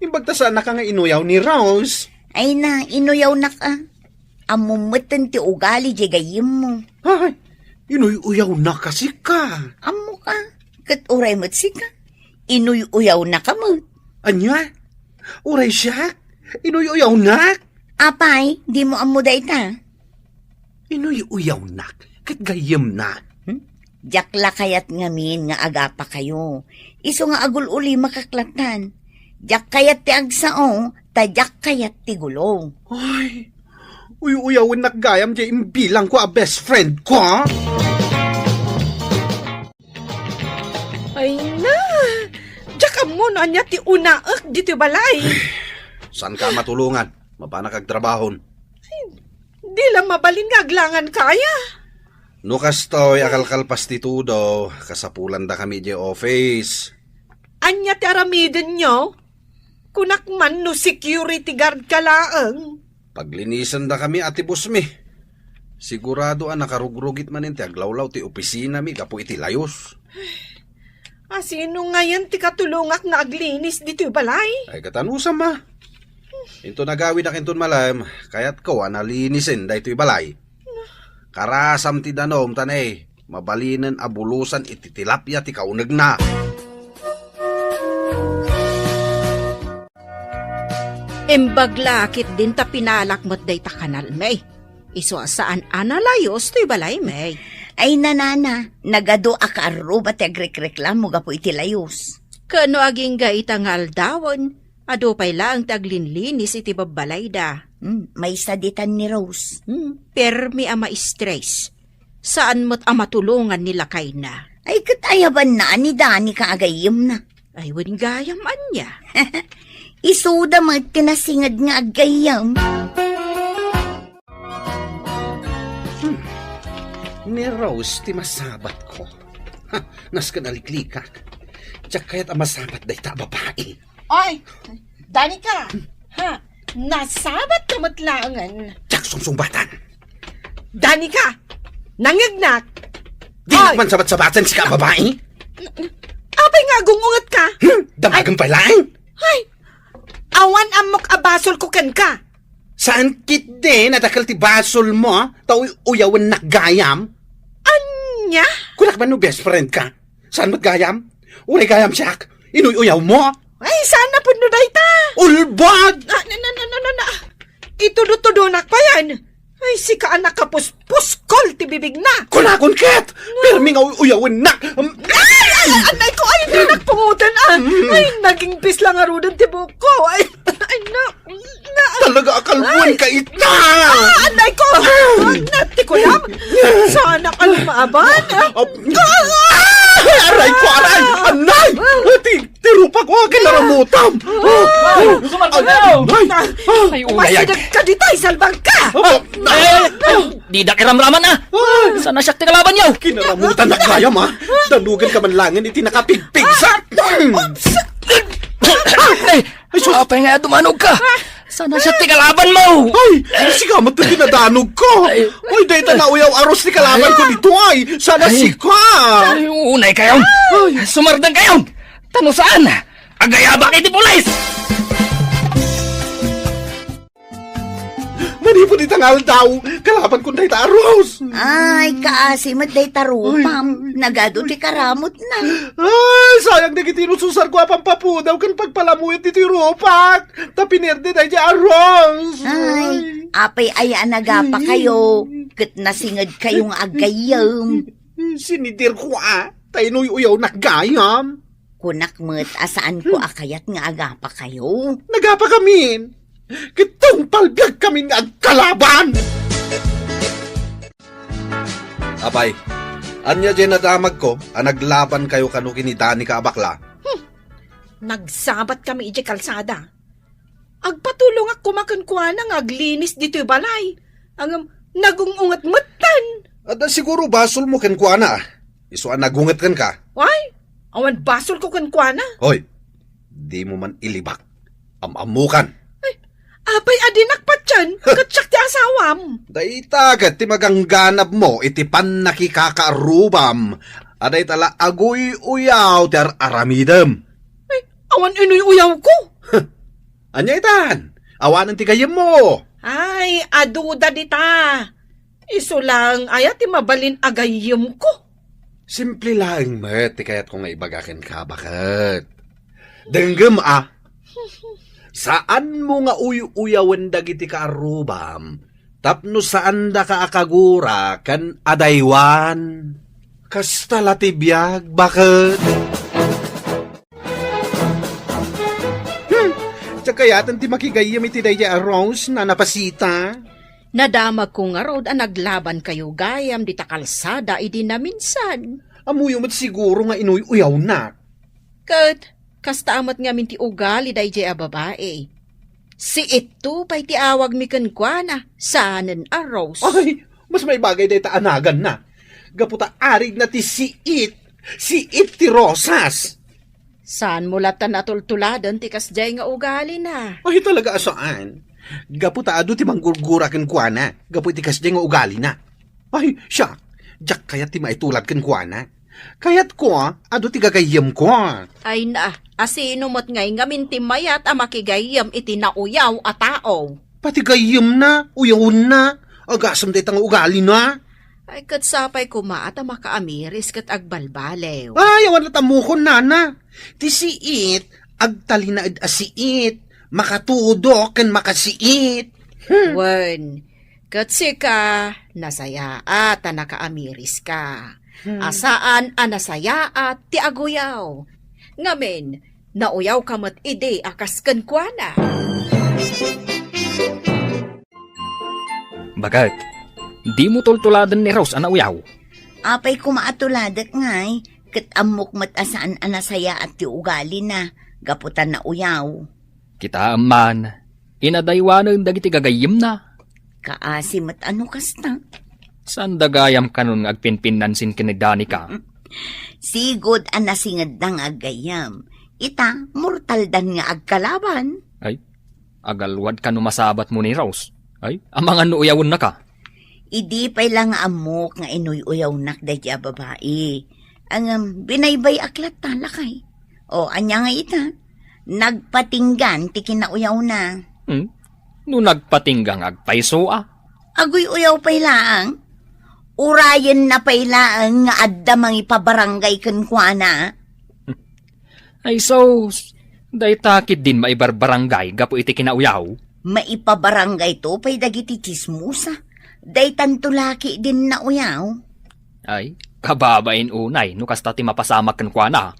imbag ta saannaka nga inuyaw ni Rose. Ay na, inuyawnak a. Ammom metten ti ugali diay gayyemmo. Ay, inuy-uyawnaka sika. Ammoka, ket uray met sika, inuy-uyawnaka met. Ania? Uray siak? Inuy-uyawnak? Apay, dimo ammo dayta? Inuy-uyawnak ket gayyemnak. Hmm? Diak la kayat ngamin nga agapakayo. Isu nga agul-ulimakak lattan. Diak kayat ti agsao, ta diak kayat ti gulo. Ay, uy-uyawennak gayam diay imbilangko a best friend ko, a? Ay na! Diak ammo no ania ti unaek ditoy balay. Saanka a matulongan? Mapanak agtrabahon. Ay, di la mabalin nga aglangan kaya. No kastoy a kalkalpas ti tudo, kasapulandakami idiay office. Ania ti aramidenyo? Kunak man no security guard ka laeng. Paglinisendakami a ti bossmi. Sigurado a nakarugrugit manen ti aglawlaw ti opisinami gapu iti layos. A, sino ngayen ti katulongak nga aglinis ditoy balay? Ay, ket anusam a. Inton agawidak inton malem, kayatko a nalinisen daytoy balay. Karasam ti danum, ta ne, mabalinen a bulosan iti tilapia ti kaunegna. Imbag la ketdin ta pinalak met dayta kanal, may. Isu a saan a nalayos toy balaymi. Ay, nanana, nagadu a kaarruba ti agrekreklamo gapu iti layos. Ket no agingga ita nga aldawen, adu pay laeng ti aglinlinis iti babbalayda. Hmm, maysa ditan ni Rose. Hmm, permi a maistres. Saan met a matulongan ni lakayna. Ay, ket ayabanna a ni Danica a gayyemna. Ay, wen gayam ania? Isuda met ti nasinged nga aggayyem. Hmm. Ni Rose ti masabatko. Ha, nasken a liklikak. Diak kayat a masabat dayta a babai. Oy, Danica! Ha? Nasabatka met laengen. Diak sungsungbatan. Danica! Nangngegnak! Di Oy! man sabat-sabatan, sika a babai? Apay nga agung-ungetka? Hmm? Damagem pay laeng? Ay! Awan ammok a basolko kenka. Saan ketdin a dakkel ti basolmo, ta uy-uyawennak gayam? Ania? Kunak man no best friend ka. Saan met gayam? Uray gayam siak, inuy-uyawmo? Ay, saan a pudno dayta? Ulbod! Ah, na, na, na, na, na, na. Itudo-tudonak payen. Ay, sika a nakapuspuskol ti bibigna. Kunakon ket! Permi nga uy-uyawennak! Ay, ay, anay ko, ay, dinak pungotan, ah. Mm. Ay, naging pisla ngaruden ti buokko. Ay, ay, na, na. Talaga a kalbuan Ay. ka ita! Ah, anay ko! Ah. Nagtikulam! Saan a kalmaaban, ah? Ap- Ah! Aray ko, aray! Anay! Ti, ti rupa ko! Ah, kinaramutam! Ay, sumarbang kayo! Ay, ay, ay, ay. Ay, unay, ay. Masideg ka ditoy, salbang ka! Ah, ay, ay, ay, ay, didak iramraman, ah! Ay. Sana siak ti kalaban yo! Kinaramutan na gayam, ah! Danugan ka man langen iti nakapigpigsa! Oops! Ay, ay, sus! Apay nga dumanog ka? Sana siak ti kalaban mo! Ay, sika met ti nadanog ko! Ay. Ay, dayta nauyaw a Rose ti kalaban ko ditoy! Sana sika! Ay, unay kayo! Ay. Sumardeng kayo! Ta no saan, agayabak iti pulis! Manipud ita nga aldaw, kalaban kon dayta a Rose! Ay, kaasi met dayta rupam. Ay, ay. Nagadu ti karamutna. Ay, sayang dagiti inususarko a pampapudaw ken pagpalamuyot ditoy rupak. Ta pinerde dayta a Rose. Ay, apay aya a nagapa kayo, ket nasinged kayo nga aggayyem. Sinidir ko a, ta inuy-uyawnak gayam. Kunak met a saanko a kayat nga agapa kayo. Nagapa kamin! Ket tungpal biag kamin nga agkalaban! Apay, ania diay nadamagko a naglaban kayo kano ken ni Danica a bakla? Hmm. Nagsabat kami idiay kalsada. Agpatulongak koma kenkuana nga aglinis ditoy balay. Ngem nagung-unget metten. Adda siguro basolmo kenkuana, a. Isu a nagunget kenka. Ay, awan basolko kenkuana. Hoy, dimo man ilibak. Am-ammokan. Ay, apay a dinak patien, ket siak ti asawam. Dayta ket ti magangganabmo iti pannakikakaarrubam a dayta la aguy-uyaw ti ar-aramidem. Ay, awan inuy-uyawko. Ania itan? Awanen ti gayyemmo? Ay, aduda dita. Isu laeng aya ti mabalin a gayyemko? Simple laeng met ti kayatko nga ibaga kenka, baket. Denggem a, saanmo nga uy-uyawen dagiti kaarrubam tapno saandaka a kagura ken adaywan. Kasta la ti biag, baket. Hmm, diak kayaten ti makigayyem iti daydiay a Rose, Nana Pasita. Nadamagko ngarud a naglaban kayo gayam dita kalsada idi naminsan. Ammoyo met siguro nga inuy-uyawnak. Ket kasta met ngamin ti ugali daydiay a babai. Siitto pay ti awagmi kenkuana, saanen a Rose. Ay, mas maibagay dayta a naganna. Gapu ta arigna ti Siit, Siit ti Rosas. Saanmo latta a tultuladen ti kasdiay nga ugalina? Ay, talaga a saan. Gapu ta adu ti manggurgura kenkuana, gapu iti kasdiay nga ugalina. Ay, siak, diak kayat ti maitulad kenkuana. Kayatko, adu ti gagayyemko. Ay na, asino met ngay ngamin ti mayat a makigayyem iti nauyaw a tao? Pati gayyemna, uyawenna, agasem dayta nga ugalina. Ay, ket sapay koma a ta makaamiris ket agbalbaliw. Ay, awan la ta mukon, nana. Ti siit, agtalinaed a siit, makatudok ken makasiit. Hmm. Wen, ket sika, nasayaat a nakaamiris ka. Hmm. A saan a nasayaat ti aguyaw. Ngamin, nauyaw ka met idi a kas kenkuana. Baket, dimo tultuladen ni Rose a nauyaw? Apay koma a tuladek ngay, ket ammok met a saan a nasayaat ti ugalina, gapu ta nauyaw. Kitaem man, inadaywanen dagiti gagayyemna. Kaasi met a no kasta. Saanda gayam kanon nga agpinpinnansin ken ni Danica? Sigud a nasingedda nga aggayyem. Ita, mortaldan nga agkalaban. Ay, agalwad ka no masabatmo ni Rose. Ay, amangan no uyawennaka. Idi pay la nga ammok nga inuy-uyawnak daydiay a babai. Ngem, binaybay-ak latta, lakay. O, ania nga ita? Nagpatinggan ti kinauyawna. Hmm? No nagpatingga nga agpayso a? Aguy-uyaw pay laeng. Urayenna pay laeng nga adda mangipabarangay kenkuana. Ay sus, dayta ketdin maibarbarangay gapu iti kinauyaw? Maipabarangayto pay dagiti tsismosa. Daytanto la ketdin nauyaw. Ay, kababain unay no kasta ti mapasamak kenkuana.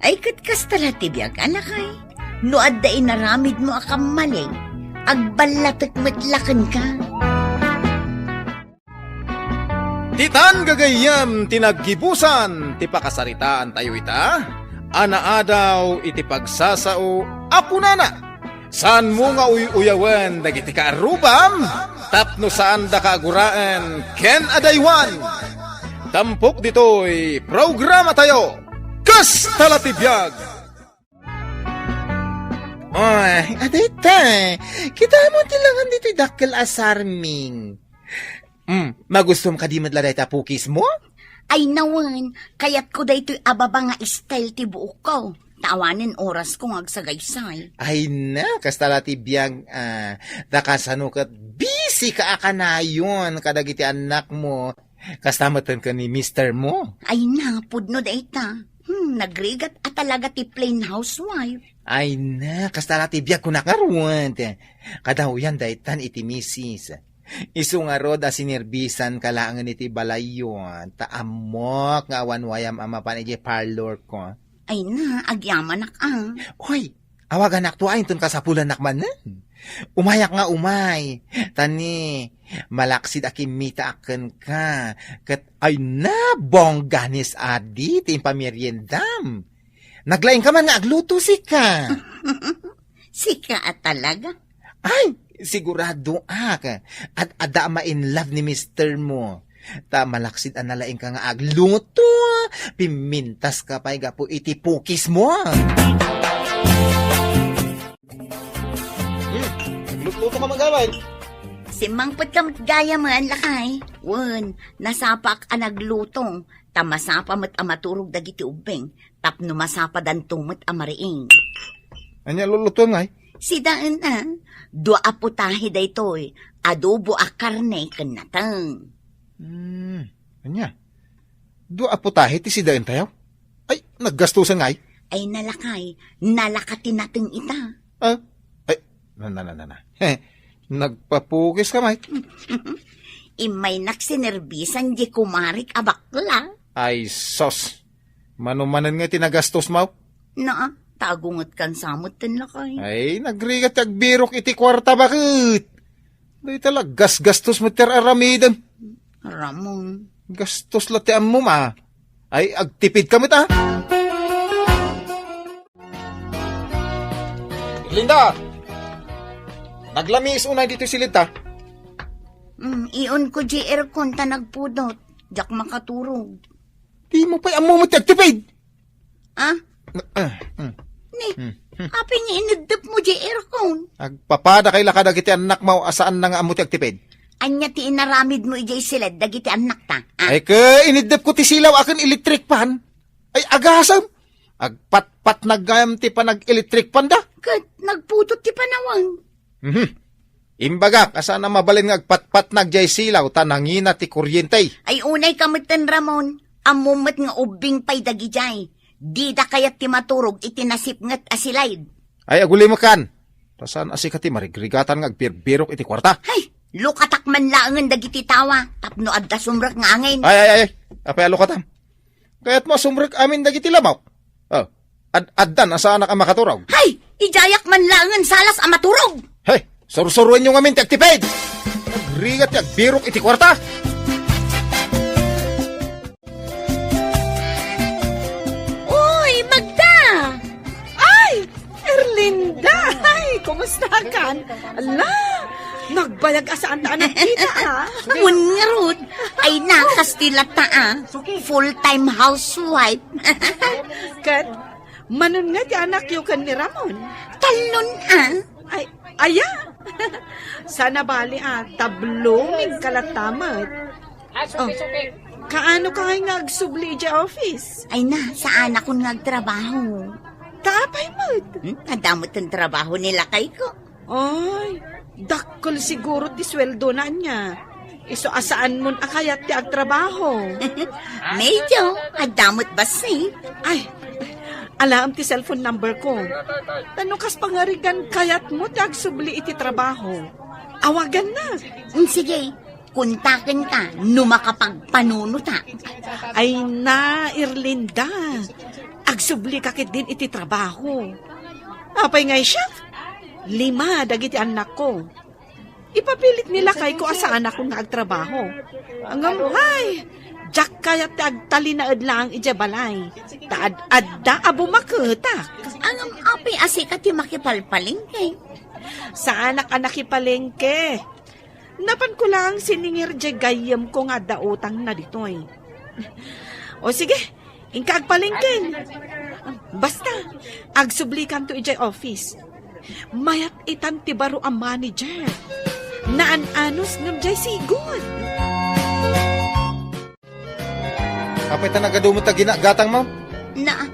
Ay, ket kasta la ti biag a lakay. No adda inaramidmo a kammalin, agballatek met la kenka. Ditan gagayyem ti naggibusan ti pakasaritaantayo ita. a naadaw iti pagsasao a kunana, "Saanmo nga uy-uyawen dagiti kaarrubam tapno saandaka a guraen ken adaywan." Tampok ditoy programatayo, Kasta la ti Biag! Ay, adayta. Kitam ti langan ditoy dakkel a sarming. Hmm, magustom kadi met la dayta pukismo? Ay, nawen, kayatko daytoy a baba nga style ti buokko. Ta awanen orasko nga agsagaysay. Ay na, kasta la ti biag, ah, ta kasano ket busy ka a kanayon kadagiti annakmo. Kasta met ken ni mister mo. Ay na, pudno dayta. Hmm, nagrigat a talaga ti plain housewife. Ay na, kasta la ti biag kunak ngarud. Kadawyan daytan iti misis. Isu ngarud a sinerbisanka laengen iti balayyo, ta ammok nga awan wayam a mapan idiay parlorko. Ay na, agyamanak a. Hoy, awaganakto a inton kasapulannak manen. Umayak nga umay. Ta ni, malaksid a kimmitaak kenka. Ket ay na, bongga ni Sadi ti impameriendam. Naglaingka man nga agluto, sika. Sika a talaga? Ay, siguradoak. Ad-adda a ma-in love ni mister mo. Ta malaksid a nalaingka nga agluto, pimmintaska pay gapu iti pukismo. Hmm, naglutluto ka man gayam. Simmangpetka met gayam, lakay. Wen, nasapaak a nagluto. Ta masapa met a maturog dagiti ubbing. Tapno masapadanto met a mariing. Ania lulutuem ngay? Sidaen a, dua a putahe daytoy, adobo a karne ken nateng. Hmm, ania? Dua a putahe ti sidaentayo? Ay, naggastusan ngay? Ay, nalakay, nalaka ti nateng ita. Ah, ay, na, na, na, na, na. Heh, nagpapukiska met. Immaynak sinerbisan di kumarik a bakla. Ay, sos. Mano manen nga ti nagastosmo? Naa, tagunget kan samot ten lakay. Ay, nagrigat ti agbirok iti kuarta baket. Dayta la, gasgastos met ti ar-aramidem. Ramon. Gastos la ti ammom, a. Ay, agtipidka met, a. Linda! Naglamiis unay ditoy siled ta. Mm, iunko diay aircon ta nagpudot. Diak makaturog. Dimo pay ammo met ti agtipid. Ah? Ah, mm. Ni, Hmm, hmm. Apay nga ineddepmo diay aircon? Agpapadakay la kadagiti annakmo a saanna nga ammo ti agtipid. Ania ti inaramidmo idiay siled dagiti annakta, ah? Ay, ket ineddepko ti silaw a ken electric fan. Ay, agasem. Agpatpatnag gayam ti panag-electric fan da. Ket nagpudot ti panaweng. Mhm. Imbagak a saan a mabalin nga agpatpatnag diay silaw ta nangina ti kuryente. Ay, unayka metten, Ramon. Ammom met nga ubbing pay dagidiay. Dida kayat ti maturog iti nasipnget a siled. Ay, agulimekan. Ta saan a sika ti marigrigatan nga agbirbirok iti kuarta. Hay, lukatak man laengen dagiti tawa tapno adda sumrek nga angin. Ay, ay, ay, ay. Apay a lukatam? Kayatmo a sumrek amin dagiti lamok? Oh, ad-addan a saanak a makaturog. Hay! Idiayak man laengen salas a maturog! Hey! Sursuroenyo ngamin ti agtipid! Nagrigat ti agbirok iti kuarta! Uy, Magda! Ay! Erlinda! Ay, kumusta kan? Ala, nagbayag a saanta a nagkita, a. Wen ngarud, ay nakas ti latta, a. Full-time housewife. Ket, manon nga ti anakyo ken ni Ramon? Tallon, a. Ay, aya? Sana bali, a, ta blooming ka latta met. Oh, kaano ka ngay nga agsubli idiay office? Ay na, saanakon nga agtrabaho. Ta apay met? Hmm? Adda met ti trabaho ni lakayko. Ay, dakkel siguro ti sueldona ania. Isu a saanmon a kayat ti agtrabaho. Medyo, adda met bassit. Ay, alaem ti cellphone number ko. Ta no kas pangarigan kayatmo ti agsubli iti trabaho, awagannak. Mm, sige, kontakenka no makapagpanunotak. Ay na, Erlinda. Agsublika ketdin iti trabaho. Apay ngay siak? Lima dagiti annakko. Ipapilit ni lakayko a saanakon nga agtrabaho. Ngem, hay, Diak kayat ti agtalinaed laeng idiay balay, ta ad-adda a bumaketak. Ngem apay a sika ti makipalpalengke? Saanak a nakipalengke. Napanko laeng siningir diay gayyemko nga adda utangna ditoy. O sige, inka agpalengke. Basta, agsublikanto idiay office. Mayat itan ti baro a manager. Naan-anus ngem diay sigud. Apay ta nagadu met a gina-, gatangmo? Na,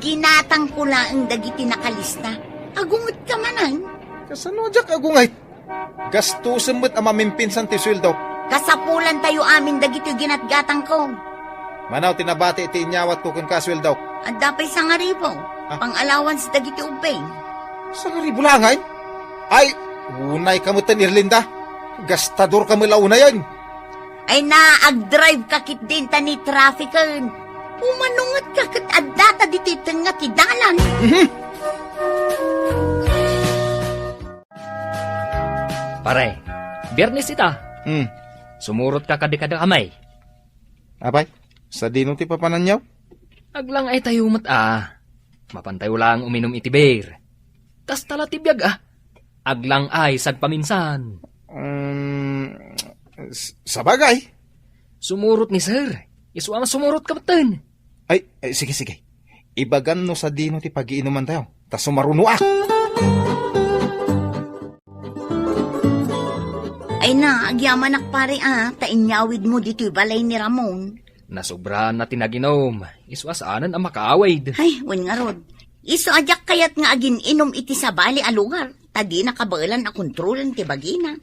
ginatangko laeng dagiti nakalista. Agungetka manen? Kasano a diak agunget? Gastosem met a mamimpinsan ti sueldo. Kasapulantayo amin dagitoy ginatgatangko. Mano ti nabati iti inyawatko kenka a sueldo? Adda pay sangaribu. Ah. Pang-allowance dagiti ubbing. Sangaribu laeng? Ay, unayka metten, Erlinda. Gastadorka met la unayen. Ay na, agdrive ka ketdin ta ni traffic-en. Umanunget ka ket adda ta ditoy tengnga ti dalan. Mhm. Pare, Biyernes ita. Hmm. Sumurot ka kadi kada kamay. Apay, sadino ti papananyo? Aglang-ay tayo met a. Mapan tayo lang uminom iti beer. Kasta la ti biag a. Aglang-ay sagpaminsan. Um, s-, sabagay. Sumurot ni sir. Isu a sumurot ka metten. Ay, ay, sige, sige. Ibagan no sadino ti pagiinuman tayo. Ta sumaruno a. Ay na, agyamanak pare a, ta inyawid mo ditoy balay ni Ramon. Nasobraan na ti naginom. Isu a saanen a makaawid. Ay, wen ngarud. Isu a diak kayat nga agin-inom iti sabali a lugar, ta dina kabaelan a kontrolen ti bagina.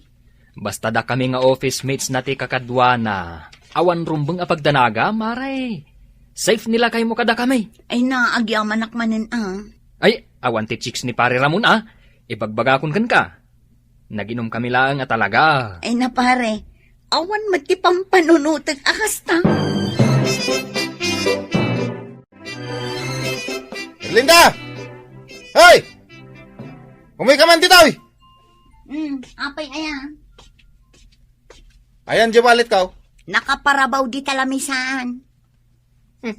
Basta dakami nga office mates na ti kakaduana, awan rumbeng a pagdanaga, mare. Safe ni lakaymo kadakami. Ay na, agyamanak manen a. Ay, awan ti chicks ni Pare Ramon a. Ibagbagakon kenka. Naginom kami laeng a talaga. Ay na, pare. Awan met ti pampanunotek a kasta. Erlinda! Hoy! Umuy ka man ditoy! Hmm, apay aya? Ayan, di wallet ka, oh. Nakaparabaw di talamisaan. Hmm.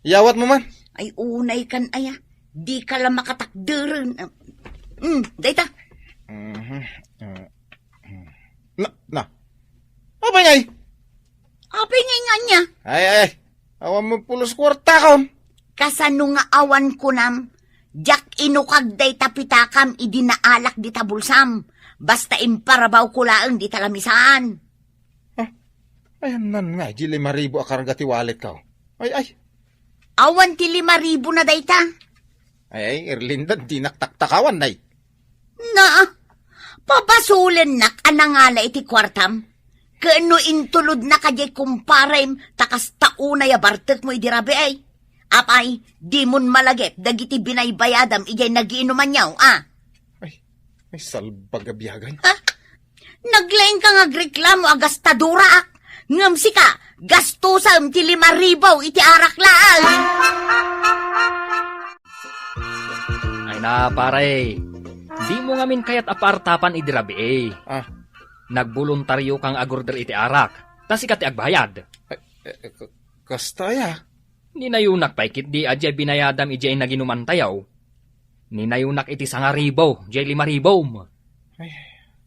Iyawat mo man. Ay, unay kan aya. Di ka la makatakderen. Hmm, dayta. Mhm. Na, na. Apay ngay? Apay ngay nga niya? Ay, ay. Awan mo pulos kwarta kon. Kasano nga awan kunam? Diak inukag dayta pitakam idi naalak dita bulsam. Basta imparabaw ko laeng dita lamisaan. Ah, ayannan nga, di lima ribu a karga ti wallet ka. Ay, ay. Awan ti lima ribu na dayta. Ay, ay, Erlinda, dinak taktakawan, nay. Na, pabasulennak a nangala iti kuartam. Ken no intulodna kadiay kumparem, ta kasta unay a bartekmo idi rabii. Apay, dimon malagip dagiti binaybayadam idiay nagiinumanyo, a? Ay, ay, salbag a biagan. Ha? Naglaing ka nga agreklamo a gastadoraak. Ngem sika, gastosam ti lima ribu iti arak laeng. Ay na, pare. Di mo ngamin kayat a paartapan idi rabii. Ah. Nagboluntario kang agorder iti arak. Ta sika ti agbayad. Ay, eh, eh, ka-, kasta aya? Ninayonak pay ketdi a diay binayadam idiay naginumantayo. Ninayonak iti sangaribu, diay lima ribu. Ay,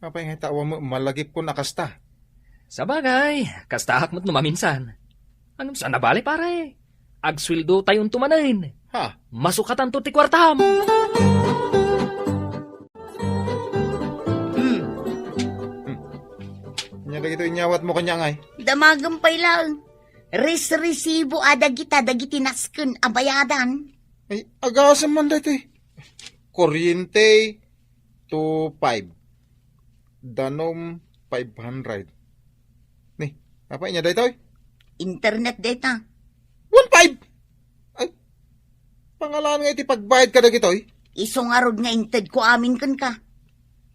apay nga ita awan mo malagipkon a kasta? Sabagay, kastaak met no maminsan. Ngem saan a bale, pare. Agsueldo tayonto manen. Ha? Masukatanto ti kuartam. Hmm. Hmm. Ania dagitoy inyawat mo kaniak, ay? Damagem pay laeng. Resresibo a dagita dagiti nasken a bayadan. Ay, agasem man daytoy. Kuryente, two five. Danum, five hundred. Ni, apay ania daytoy? Internet dayta. One five! Ay, pangalan nga iti pagbayad ka dagitoy? Isu ngarud nga intedko amin kenka.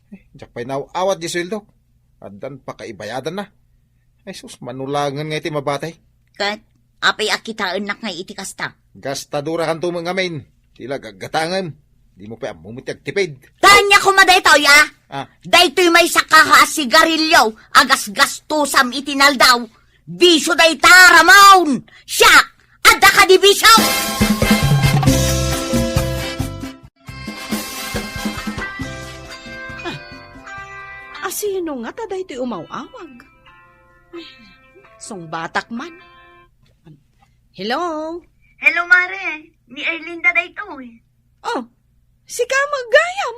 Ay, diak pay naaw-awat di sueldo. Addan pakaibayadanna. Ay sus, manulangen nga iti mabati. Ket, apay a kitaennak nga iti kasta? Gastadora kanto met ngamin. Ti la gaggatangem. Di mo pay ammo met ti agtipid. Kanya koma daytoy, a? Ah. Daytoy maysa kaha a sigarilyo a gasgastosam iti naldaw. Bisyo dayta, Ramon! Siak! Adda kadi bisyo! Asino ngata daytoy umaw-awag? Sungbatak man. Hello? Hello, Mare. Ni Erlinda daytoy. Oh, sika met gayam?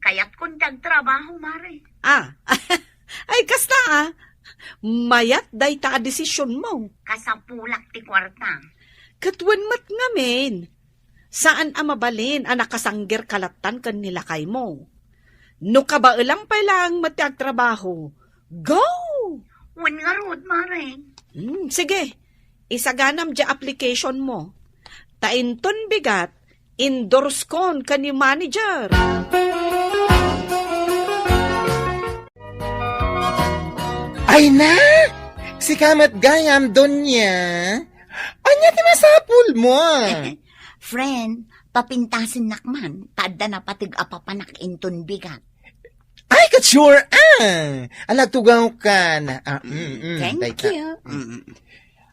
Kayatkon ti agtrabaho, Mare. Ah, ay kasta, ah. Mayat dayta a desisionmo. Kasapulak ti kuarta. Ket wen met ngamin, saan a mabalin a nakasanggerka lattan ken ni lakaymo. No kabaelam pay laeng met ti agtrabaho, go! Wen ngarud, Mare. Hmm, sige, isaganam diay application mo. Ta inton bigat, endorse kon ken ni manager. Ay na! Sika met gayam, Donya. Ania ti masapulmo? Friend, papintasennak man, ta adda napateg a papanak inton bigat. Ay, ket sure, ah! Alagtugawkan. Ah, mm, mm, Thank dayta. You. Mm.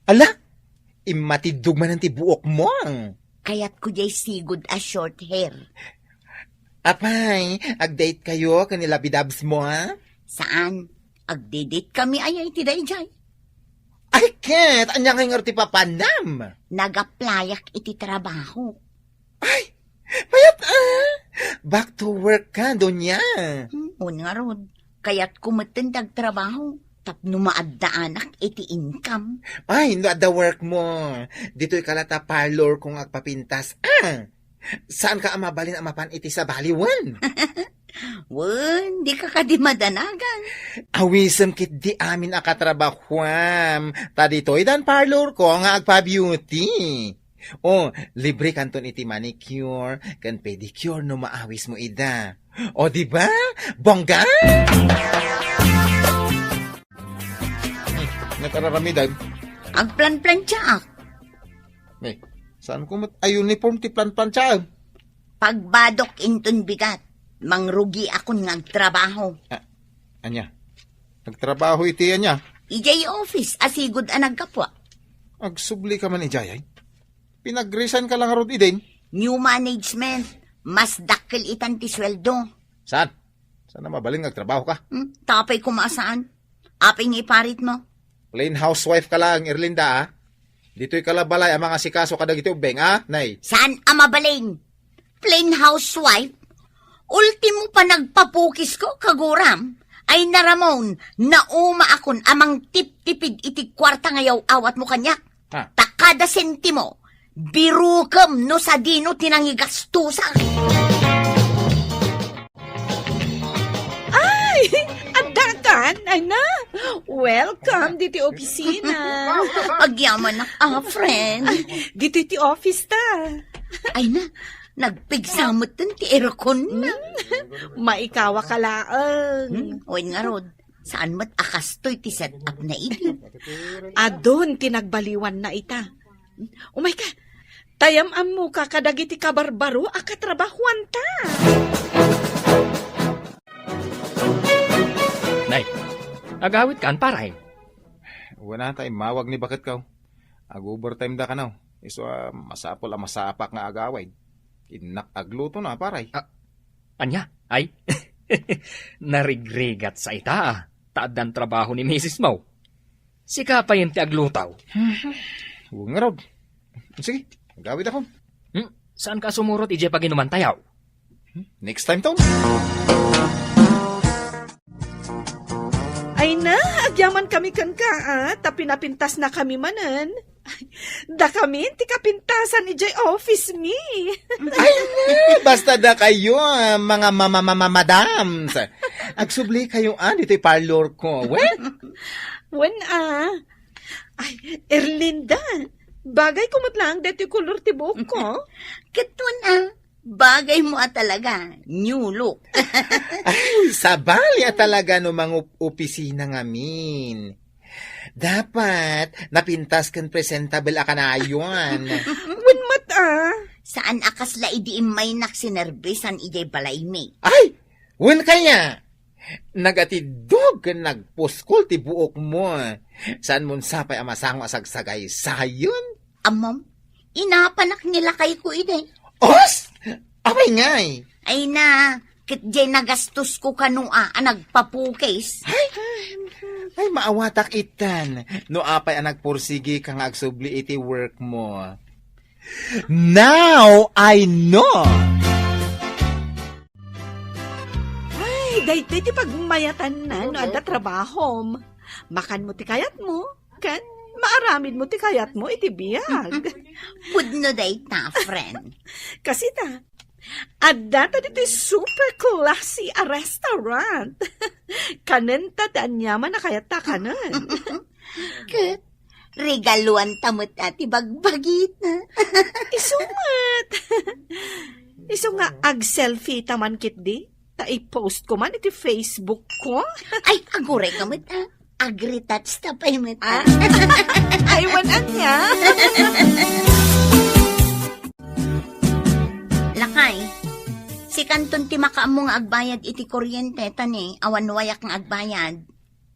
Ala, immatiddog manen ti buokmo. Kayatko diay sigud a short hair. Apay, agdate kayo ken ni labidabs mo, ah? Saan? Agdidate kami aya iti daydiay. Ay, ket, ania ngay ngarud ti papanam? Nag-applyak iti trabaho. Ay, mayat, ah! Back to work ka, Donya. Hmm, wen ngarud. Kayatko metten ti agtrabaho tapno maaddaanak iti income. Ay, no adda work mo, ditoy ka la ta parlor ko nga agpapintas, ah! Saan ka a mabalin a mapan iti sabali, wen? Wen, di ka kadi madanagan. Awisem ketdi amin a katrabahuam, ta ditoy dan parlor ko nga agpa-beauty. O, libre kanton iti manicure ken pedicure no maawis mo ida. O, di ba? Bongga! Hmm, nakararamidan. Agplanplantiaak. Eh, saan ko met a uniform ti planplantiaem? Pagbadok inton bigat, mangrugiakon nga agtrabaho. Ah, ania? Agtrabaho iti ania? Idiay office a sigud a naggapuak. Agsubli ka man idiay, ay? Pinag-resign ka la ngarud idin? New management, mas dakkel itan ti sueldo. Saan? Saan a mabalin nga agtrabaho ka? Hmm? Tapay koma saan? Apay nga iparit mo? Plain housewife ka laeng, Erlinda, ah. Ditoy ka la balay a mangasikaso kadagiti ubbing, ah, nay. Saan a mabalin? Plain housewife? Ultimo panagpapukis ko, kaguram. Ay na, Ramon, nauma akon a mangtiptipid iti kuarta nga yaw-awat mo kaniak. Ha? Ta kada sentimo, birukem no sadino ti nangigastusak. Ay, adda kan, ay na. Welcome diti opisina. Agyamanak a, friend. Dito ti office ta. Ay na, nagpigsa metten ti aircon na. Hmm, maikawa ka laeng. Hmm, wen ngarud. Saan met a kastoy ti set-up na idi? Adun ti nagbaliwanna ita. Umayka, tayam-ammoka kadagiti kabarbaro a katrabahuanta. Nay, agawidkan, paray? Wen a, ta immawag ni baketko. Ag-overtime da kano. Isu a masapul a masapak nga agawid. Innak agluto na, paray. Ah, ania? Ay, narigrigat sa ita, ah. Ta addan trabaho ni misis mo. Sika payen ti agluto. Wen ngarud. Sige, agawid ako. Hmm, saan ka sumurot idiay paginuman tayo? Hmm, next time to. Ay na, agyaman kami kenka, ah, ta pinapintas na kami manen. Ay, dakami ti kapintasan idiay office mi. Ay, ne, basta dakayo, ah, mga mama-mama-madams. Agsubli kayo, ah, ditoy parlor ko. Wen? Wen, ah. Ay, Erlinda, bagay ko met laeng detoy kolor ti buok ko. Ket wen, ah, bagay mo a talaga, new look. Ay, sabali a talaga no mangup-opisina ngamin. Dapat napintas ken presentable a kanayon. Wen met, ah. Saan a kasla idi immaynak sinerbisan idiay balaymi. Ay! Wen kaya? Nagatiddog ken nagpuskol ti buokmo. Saanmon sapay a masango a sagsagaysayon? Ammom, inapanak ni lakayko idi. Os! Apay ngay? Ay na, ket diay nagastosko kano a, a nagpapukis. Ay, ay, maawatak itan. No apay a nagpursigika nga agsubli iti workmo. Now I know! Ay, daytoy ti pagmayatanna no adda trabahom. Makanmo ti kayatmo, ken maaramidmo ti kayatmo iti biag. Pudno dayta, friend. Kasi ta, adda ta ditoy super classy a restaurant. Kanenta ti aniaman a kayatta kanen. Ket, regaluanta met a ti bagbagita. Isu met. Isu nga ag-selfie ta man ketdi, ta i-post ko man iti Facebook ko. Ay, aguray ka met, ah. Agri-touch ta pay met, ah. Ah. Ay, wan anya. Lakay, sikanton ti makaammo nga agbayad iti kuryente, ta ni, awan wayak nga agbayad.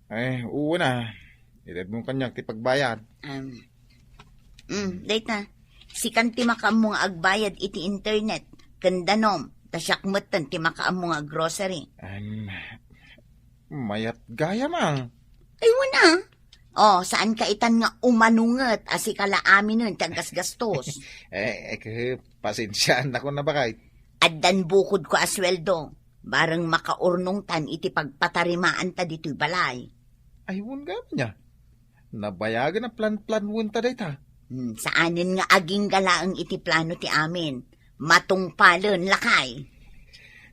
Ay, uu na. Itedmo kaniak ti pagbayad. Um, mm, dayta, sikan ti makaammo nga agbayad iti internet, ken danom, ta siak metten ti makaammo nga grocery. Um, mayat gayam, ah. Ay, wana. Oh, saan ka itan nga umanunget a sika la aminen ti aggasgastos? Eh, eh, ke-, pasensiaan ako na bakay. Addan bukodko a sueldo, bareng makaurnongtan iti pagpatarimaanta ditoy balay. Ay, wan gayam ania. Nabayagen a plan-planwenta dayta. Hmm, saanen nga agingga laeng iti plano ti amin. Matungpalen, lakay.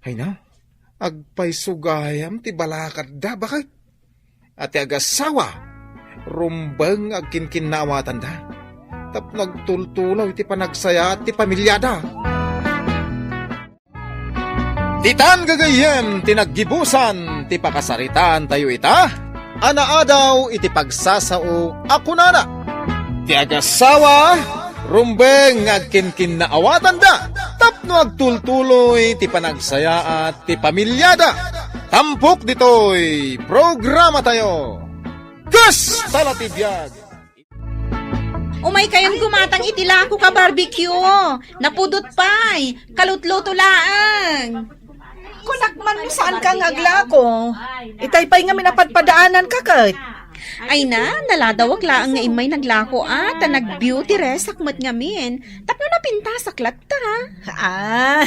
Ay na, agpayso gayam ti balakadda, bakay. A ti agasawa, rumbeng nga agkinkinnaawatanda. Tapno agtultulaw iti panagsayaat ti pamiliada. Ditan gagayyem ti naggibusan ti pakasaritaantayo ita a naadaw iti pagsasao a kunana, ti agasawa, rumbeng nga agkinkinnaawatanda tapno agtultuloy ti panagsayaat ti pamiliada. Tampok ditoy programatayo, Kasta la ti biag! Umay kayon gumatang iti lako ka barbecue. Napudot pay. Kalutluto laeng. Kunak man no saan ka nga aglako. Itay pay ngamin a padpadaanan ka ket. Ay na, naladawak laeng nga immay naglako a, ta nag-beauty resak met ngamin. Tapno napintasak latta. Ah.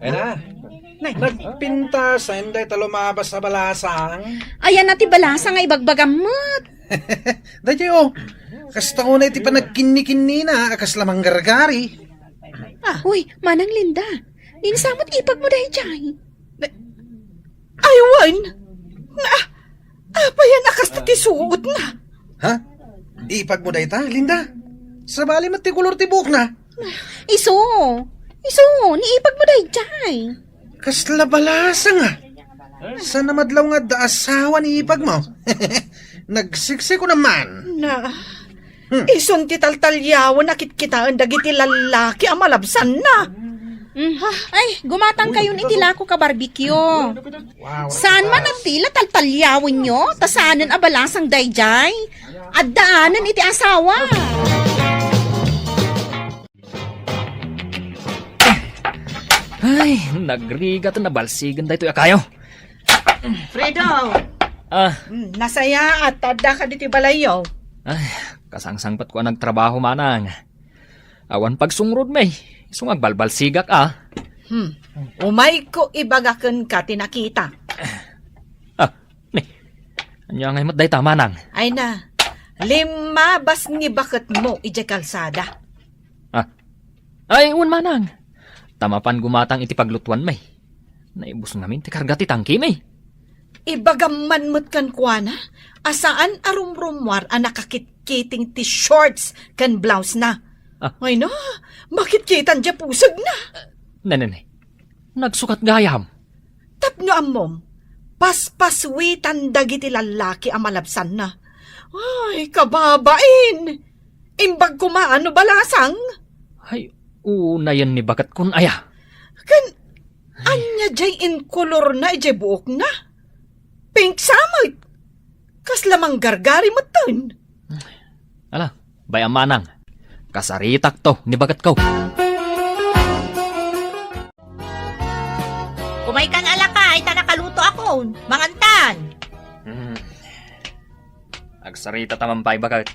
Ay na. Nay. Nagpintasen dayta lumabas a balasang. Ayan na ti balasang nga ibagbagam met. Daytoy, oh. Kasta unay ti panagkinni-kinnina a kasla manggargari. Ah. Uy, Manang Linda, ninsamot ipagmo daydiay. Ay, wen. Na, apayan a kasta ti suotna. Ha? Ipagmo dayta, Linda? Sabali met ti kolor ti buokna. Isu, isu, ni ipagmo daydiay. Kasla balasang, ah. Saan a madlaw nga adda asawa ni ipagmo? Nagsiksiko naman. Na, Hmm. Isun ti taltaliawen a kitkitaen dagiti lallaki a malabsanna. Mm. Ay, gumatang kayon iti lako ka barbecue. Saan man a tila taltaliawenyo, ta saanen a balasang daydiay. Addaanen iti asawa. Ay, nagrigat a nabalsigen daytoy a kayo. Fredo! Ah. Hmm, nasayaat, ta adda ka ditoy balayyo. Ay, kasangsangpetko a nagtrabaho, manang. Awan pagsungrod, may. Isu nga agbalbalsigak, ah. Hmm. Umayko ibaga kenka ti nakita. Ah, ni. Ania ngay met dayta, manang? Ay na. Limmabas ni baketmo idiay kalsada. Ah. Ay, wen, manang. Ta mapan gumatang iti paglutuan, may. Naibus ngamin ti karga ti tangki, may. Ibagam man met kenkuana a saan a rumrumuar a nakakitkiting ti shorts ken blouse na. Ah. Ay na, makitkitan diay pusegna. Ne, ne, ne. Nagsukat gayam. Tapno ammom, paspaswitan dagiti lallaki a malabsanna. Ay, kababain! Imbag koma no balasang? Ay, unayen ni baket kun aya. Ken, ania Diay inkolorna idiay buokna. Pink sa met. Kasla manggargari metten. Ala, bay-am manang. Kasaritakto ni bagetko. Umaykan a lakay, ta nakalutoakon. Mangantan. Hmm. Agsarita ta man pay, baket.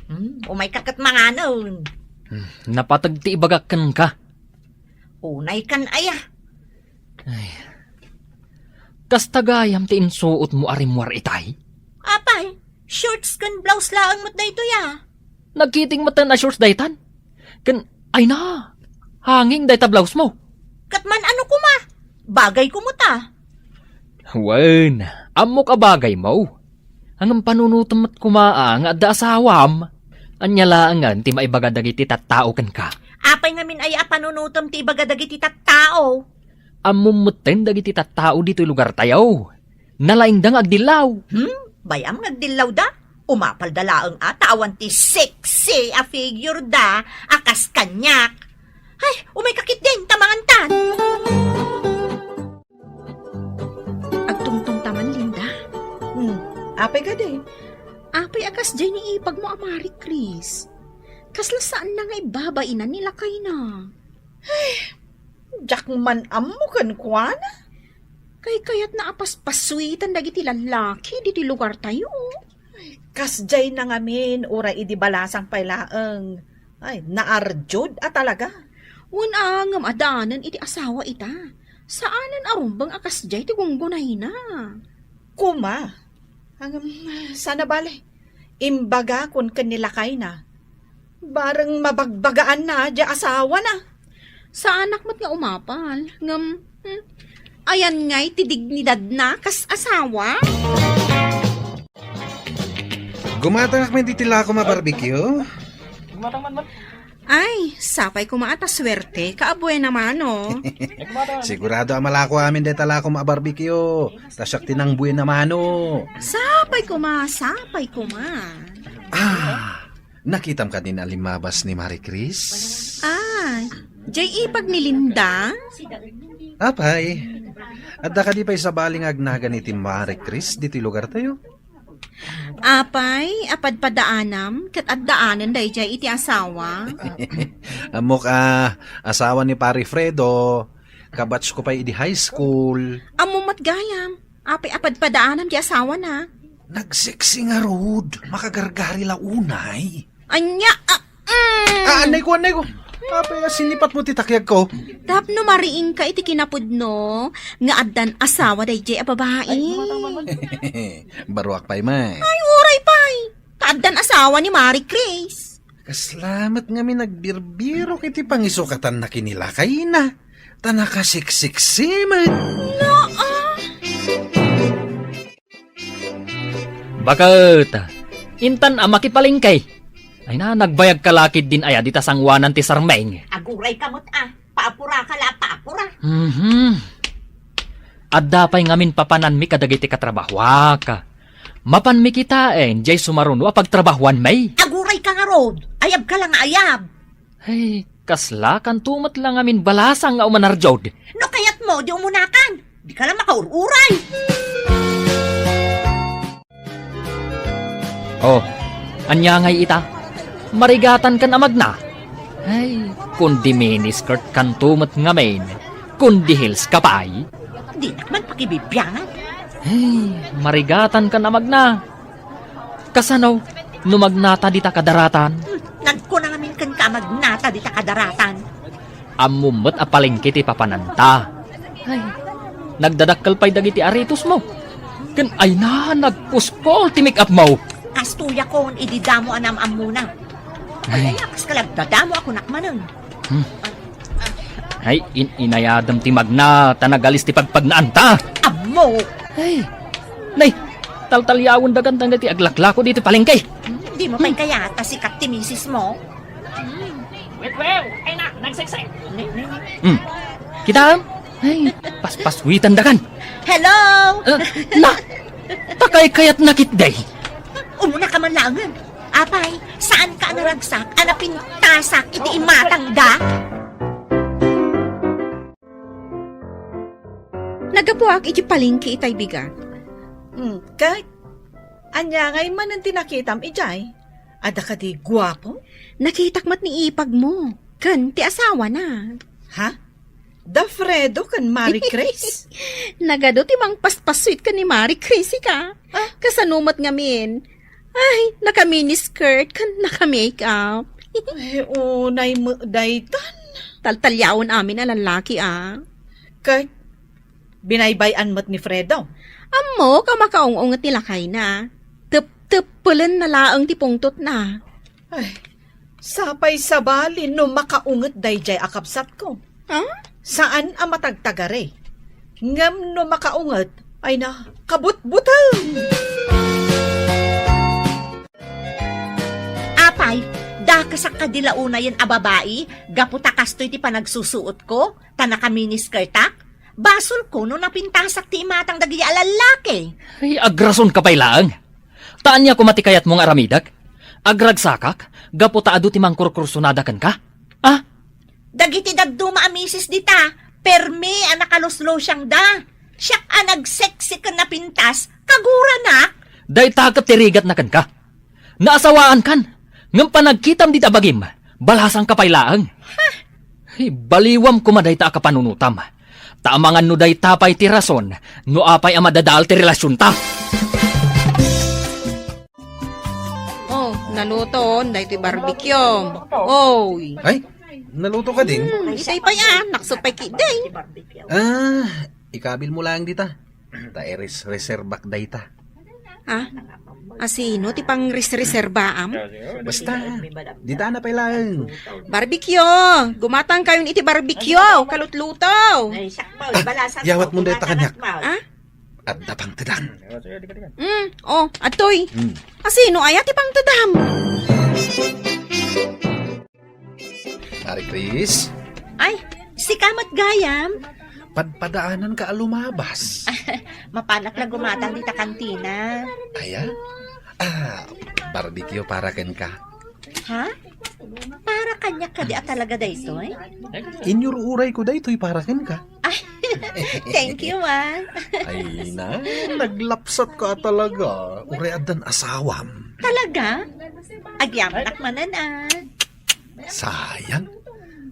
Hmm, umayka ket manganen. Hmm, napateg ti ibagak kenka. Unaykan aya. Ay. Kasta gayam ti insuotmo a rimmuar itay? Apay, shorts ken blouse laeng met daytoy a. Nagkiting metten a shorts daytan. Ken, ay na, hanging dayta blousemo. Ket man-ano koma? Bagayko met a. Wen, ammok a bagaymo. Ngem panunotem met koma a nga adda asawam. Ania laengen ti maibaga dagiti tattao kenka? Apay ngamin aya a panunotem ti ibaga dagiti tattao? Ammom metten dagiti tattao ditoy lugartayo. Nalaingda nga agdillaw. Hmm? Bay-am nga agdillawda? Umapalda laeng a ta awan ti sexy a figure da a kas kaniak. Ay, umayka ketdin ta mangantan. Agtungtong ta man, Linda. Hmm, apay kadi? Apay a kasdiay ni ipagmo a Marie Chris? Kasla saanna nga ibbabainan ni lakayna. Ay, diak man ammo kenkuana. Kaykayatna a paspassuiten dagiti lallaki ditoy lugartayo. Ay, kasdiay na ngamin, uray idi balasang pay laeng. Ay, naarjud a talaga. Wen a, ngem addaanen iti asawa ita. Saanen a rumbeng a kasdiay ti gunggunayna. Koma, ngem, saan a bale, imbagakon ken ni lakayna. Bareng mabagbagaanna diay asawana. Saanak met nga umapal, ngem, hmm, ayan ngay ti dignidadna kas asawa? Gumatangak met iti lakom a barbecue. Gumatang man, man. Ay, sapay koma a ta suerteka a buena mano. Ay, gumatang man. Sigurado a malako amin dayta lakom a barbecue. Ta siak ti nangbuena mano. Sapay koma, sapay koma. Ah, nakitam kadin a limmabas ni Marie Chris? Ay, diay ipag ni Linda? Apay, adda kadi pay sabali nga agnagan iti Marie Chris ditoy lugartayo? Apay, a padpadaanam, ket addaanen daydiay iti asawa? Ammok a, asawa ni Pare Fredo, kabatch ko pay idi high school. Ammom met gayam, apay a padpadaanam ti asawana? Nagseksi ngarud, makagargari la unay. Ania, a, mm. Ah, anay ko, anay ko. Apay a sinipatmo ti takiag ko? Tapno mariingka iti kinapudno, nga addan asawa daydiay a babai. Ay, mata, mata. Baruak pay met. Ay, uray pay. Ta addan asawa ni Marie Chris. Kasla met ngamin nagbirbirok iti pangisukatanna ken ni lakayna. Ta nakasiksiksi met. Naa. Baket, intan a makipalengke. Ay na, nagbayagka la ketdin aya dita sangoanan ti sarmeng. Agurayka met a, paapuraka la, paapura. Mhm. Adda pay ngamin papananmi kadagiti katrabahoak. Mapanmi kitaen diay sumaruno a pagtrabahoanmi. Agurayka ngarud, ayabka la nga ayab. Ay, kasla kanto met la ngamin balasang nga umanarjud. No kayatmo, di umunakan. Dika la makaur-uray. Oh, ania ngay ita? Marigatankan a magna? Ay, kundi miniskirt kanto met ngamin, kundi heels ka pay? Dinak man pakibibiangan. Ay, marigatankan a magna. Kasano no magnata dita kadaratan? Hmm, nagkuna ngamin kenka a magnata dita kadaratan. Ammom met a palengke ti papananta. Ay, nagdadakkel pay dagiti aritosmo. Ken ay na, nagpuspol ti make-upmo. Kastoyakon idi damo a naam-ammona. Ay. Ay, kas kalagdadamo a kunak manen. Hmm. Ay, in-, inayadem ti magna, ta nagalis ti pagpagnaanta. Ammo! Ay, nay, taltalyawen dagan dagiti aglaklako ditoy palengke. Dimo pay kayat a sikat ti misismo? Wait, well, ay na, nagseksek. Hmm. Kitaem? Ay, paspaswitan dagan. Hello! Ah, na, ta kaykayatna ketdi. Umuna ka man laengen. Apay, saanka a naragsak a napintasak iti imatangda? Naggapuak iti palengke itay bigat. Hmm, ket? Ania ngay manen ti nakitam idiay? Adda kadi guapo? Nakitak met ni ipagmo, ken ti asawana. Ha? Da Fredo ken Marie Chris? Nagadu ti mangpaspassuit ken ni Marie Chris, ika. Ah? Kasano met ngamin? Ay, naka-miniskirt ken naka-makeup. Ay, unay met daytan. Taltaliawen amin a lallaki, a. Ket, binaybay-an met ni Fredo. Ammok a makaung-unget ti lakayna. Tep-, teppelenna laeng ti pungtotna. Ay, sapay sabali no makaunget daydiay a kabsatko. Ah? Saan a matagtagari. Ngem no makaunget, ay na, kabutbuteng! Apay, dakasak kadi la unayen a babai, gapu ta kastoy ti panagsusuotko, ta naka-miniskirtak? Basolko no napintasak ti imatang dagiti a lallaki. Ay, agrasonka pay laeng. Ta ania koma ti kayatmo nga aramidek? Agragsakak, gapu ta adu ti mangkurkursunada kenka? Ah? Dagiti dadduma a misis dita, permi a nakaluslosiangda. Siak a nagseksi ken napintas, kaguranak. Dayta ket ti rigatna kenka. Naasawaankan, ngem panagkitam dita bagim, balasangka pay laeng. Ay, baliwam koma dayta a kapanunotam. Ta amangan no dayta pay ti rason no apay a madadael ti relasionta. Oh, naluton daytoy barbecue. Oy. Ay, naluto ka din? Hmm, itay pay, ah, naksot pay kidi. Ah, ikabil mo lang dita. Ta iris-reserbak dayta. Ah? Asino ti pangrisreserbaam? Basta, dita na pay laeng. Barbecue! Gumatang kayon iti barbecue! Kalutluto! Ay, sakbaw, balasan yawat mo dayta kaniak. Ah? Adda pangtedan. Mm, oh, adtoy. Mm. Asino aya ti pangtedam? Mari Chris? Ay, sika met gayam. Padpadaananka a lumabas. Mapanak la gumatang dita kantina. Aya? Ah, barbecue para kenka. Ha? Para kaniak kadi a talaga daytoy? Inyururay ko daytoy para kenka. Ay, thank you, ah. Ay na, naglapsat ka talaga. Uray addan asawam. Talaga? Agyamanak manen, ah. Sayang.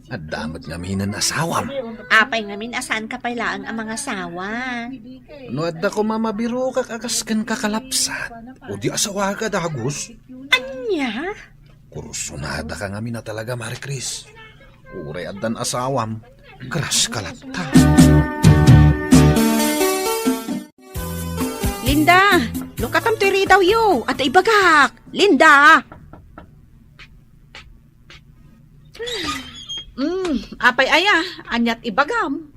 Adda met ngaminen asawam. Apay ngamin a saan ka pay laeng a mangasawa? No adda koma mabirokak a kas kenka kalapsat, o di asawaka dagus? Ania? Kursunada ka ngamin a talaga, Mari Chris. Uray addan asawam, kras ka latta. Linda, lukatam toy ridawyo, adda ibagak. Linda! Mm, apay aya, aniat ibagam?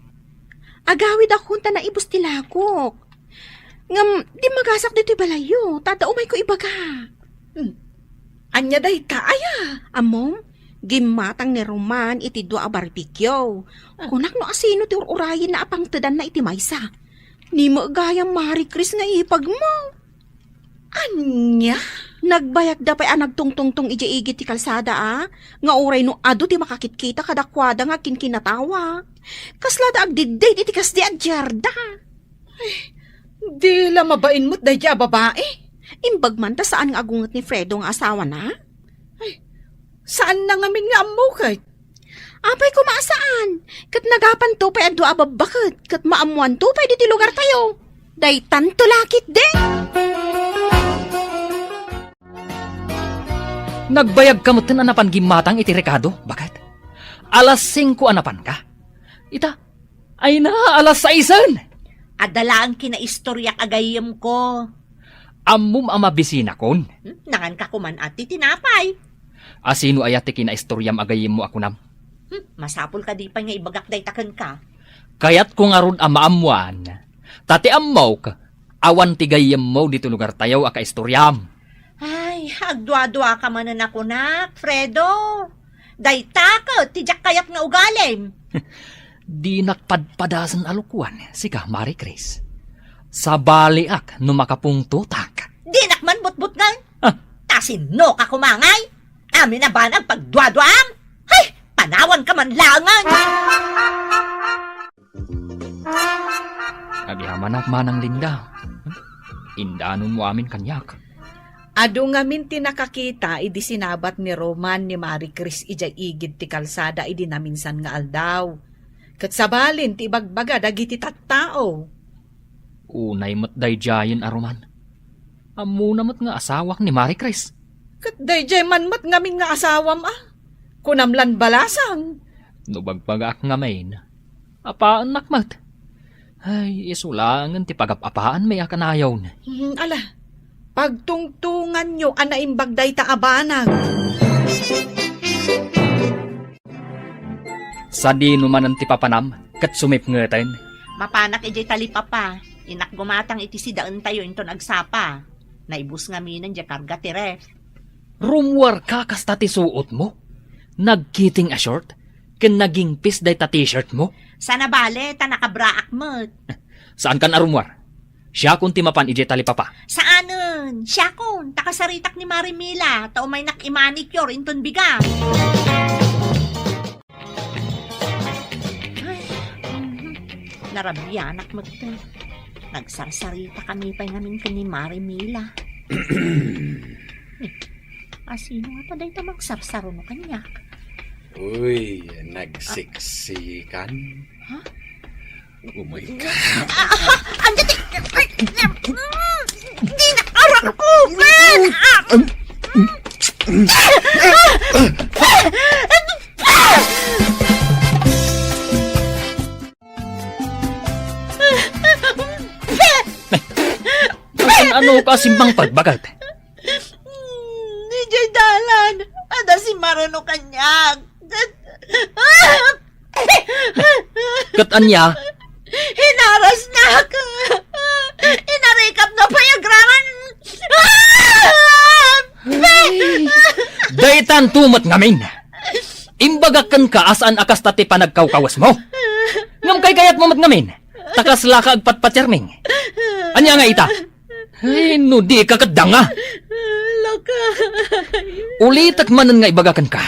Agawid akon ta naibus ti lakok. Ngem, dimmagasak ditoy balayyo, ta adda umayko ibaga. Hmm. Ania dayta aya? Ammom, gimmatang ni Roman iti dua a barbecue. Ah. Kunak no asino ti ur-urayenna a pangtedanna iti maysa. Ni met gayam Mari Chris nga ipagmo. Ania? Nagbayagda pay a nagtungtungtong idiay igid ti kalsada a, nga uray no adu ti makakitkita kadakuada nga agkinkinatawa. Kasla da agdidded iti kasdi a diarda. Ay, di la mabain met daydi a babai. Imbag man ta saan nga agunget ni Fredo nga asawana? Ay, saanna ngamin nga ammo ket? Apay koma a saan, ket nagapanto pay a dua a babbaket, ket maammoanto pay ditoy lugartayo. Daytanto la ketdi. Nagbayagka metten a napan gimmatang iti rekado, baket? Alas singko a napanka. Ita, ay na, alas saisen! Adda laeng kinaistoriak a gayyemko. Ammom a mabisinakon? Hmm? Nanganka koman a ti tinapay. Asino aya ti kinaistoriam a gayyemmo a kunam? Hmm, masapul kadi pay nga ibagak dayta kenka. Kayatko ngarud a maammoan, ta ti ammok, awan ti gayyemmo ditoy lugartayo a kaistoriam. Ay, agduadua ka manen a kunak, Fredo. Dayta ket ti diak kayat nga ugalim. Dinak padpadasen a lukuan, sika, Mari Chris. Sabaliak no makapungtotak. Dinak man butbutngen. Ah. Ta sino ka kumangay? Amin a banag pagduaduam? Hay, panawan ka man laengen. Amanak manang Linda. Indanonmo amin kaniak. Adu ngamin ti nakakita idi sinabat ni Roman ni Marie Chris idiay igid ti kalsada idi naminsan nga aldaw. Ket sabalin ti ibagbaga dagiti tattao. Unay met daydiayen a Roman. Ammona met nga asawak ni Marie Chris. Ket daydiay man met ngamin nga asawam a. Kunam lan balasang. No bagbagaak ngamin, apaennak met. Ay, isu laengen ti pagap-apaanmi a kanayon. Hmm, ala, pagtungtonganyo a naimbag dayta a banag. Sadino manen ti papanam, ket sumipngeten? Mapanak idiay talipapa. Innak gumatang iti sidaentayo inton agsapa. Naibus ngaminen diay karga ti ref. Rummuarka kasta ti suotmo? Nagkiting a short, ken nagingpis dayta t-shirtmo? Saan a bale, ta nakabraak met. Saankan a rummuar. Siakon ti mapan idiay talipapa. Saanen, siakon, ta kasaritak ni Marie Mila, ta umaynak i-manicure inton biga. Ay, mhm. Narabianak met. Nagsarsaritakami pay ngamin ken ni Marie Mila. Eh, asino ngata dayta magsarsaruno kaniak? Uy, nagseksikan? Ha? Oh my God. Ah, ah, ah, andi ti, ay, mm, di na arak ko, Ben! Ah, Ano, ano ka simmang pagbagat? Idiay dalan, adda simmaruno kaniak. Ket ania? Hinarasnak. Inarikapna pay agraman. Ay, daytanto met ngamin. Imbagak kenka a saan a kasta ti panagkawkawesmo. Ngem kaykayatmo met ngamin, ta kaslaka agpatpatiarming. Ania nga ita? Ay, no dika ket danga. Lakay. Ulitek manen nga ibaga kenka.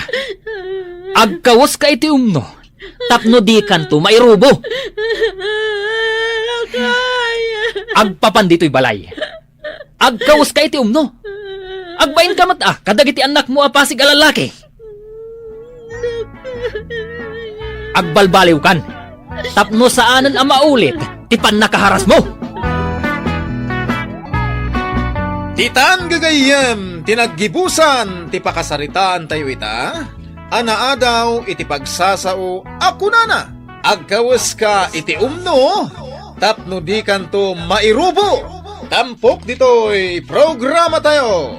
Agkaweska iti umno, tapno dikanto mairubo. Lakay. Agpapan ditoy balay. Agkaweska iti umno. Agbainka met a kadagiti annakmo a pasig a lallaki. Agbalbaliwkan tapno saanen a maulit ti pannakaharasmo. Ditan gagayyem ti naggibusan ti pakasaritaantayo ita a naadaw iti pagsasao a kunana, "Agkaweska iti umno tapno dikanto mairubo." Tampok ditoy programatayo,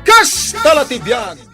Kasta la ti biag.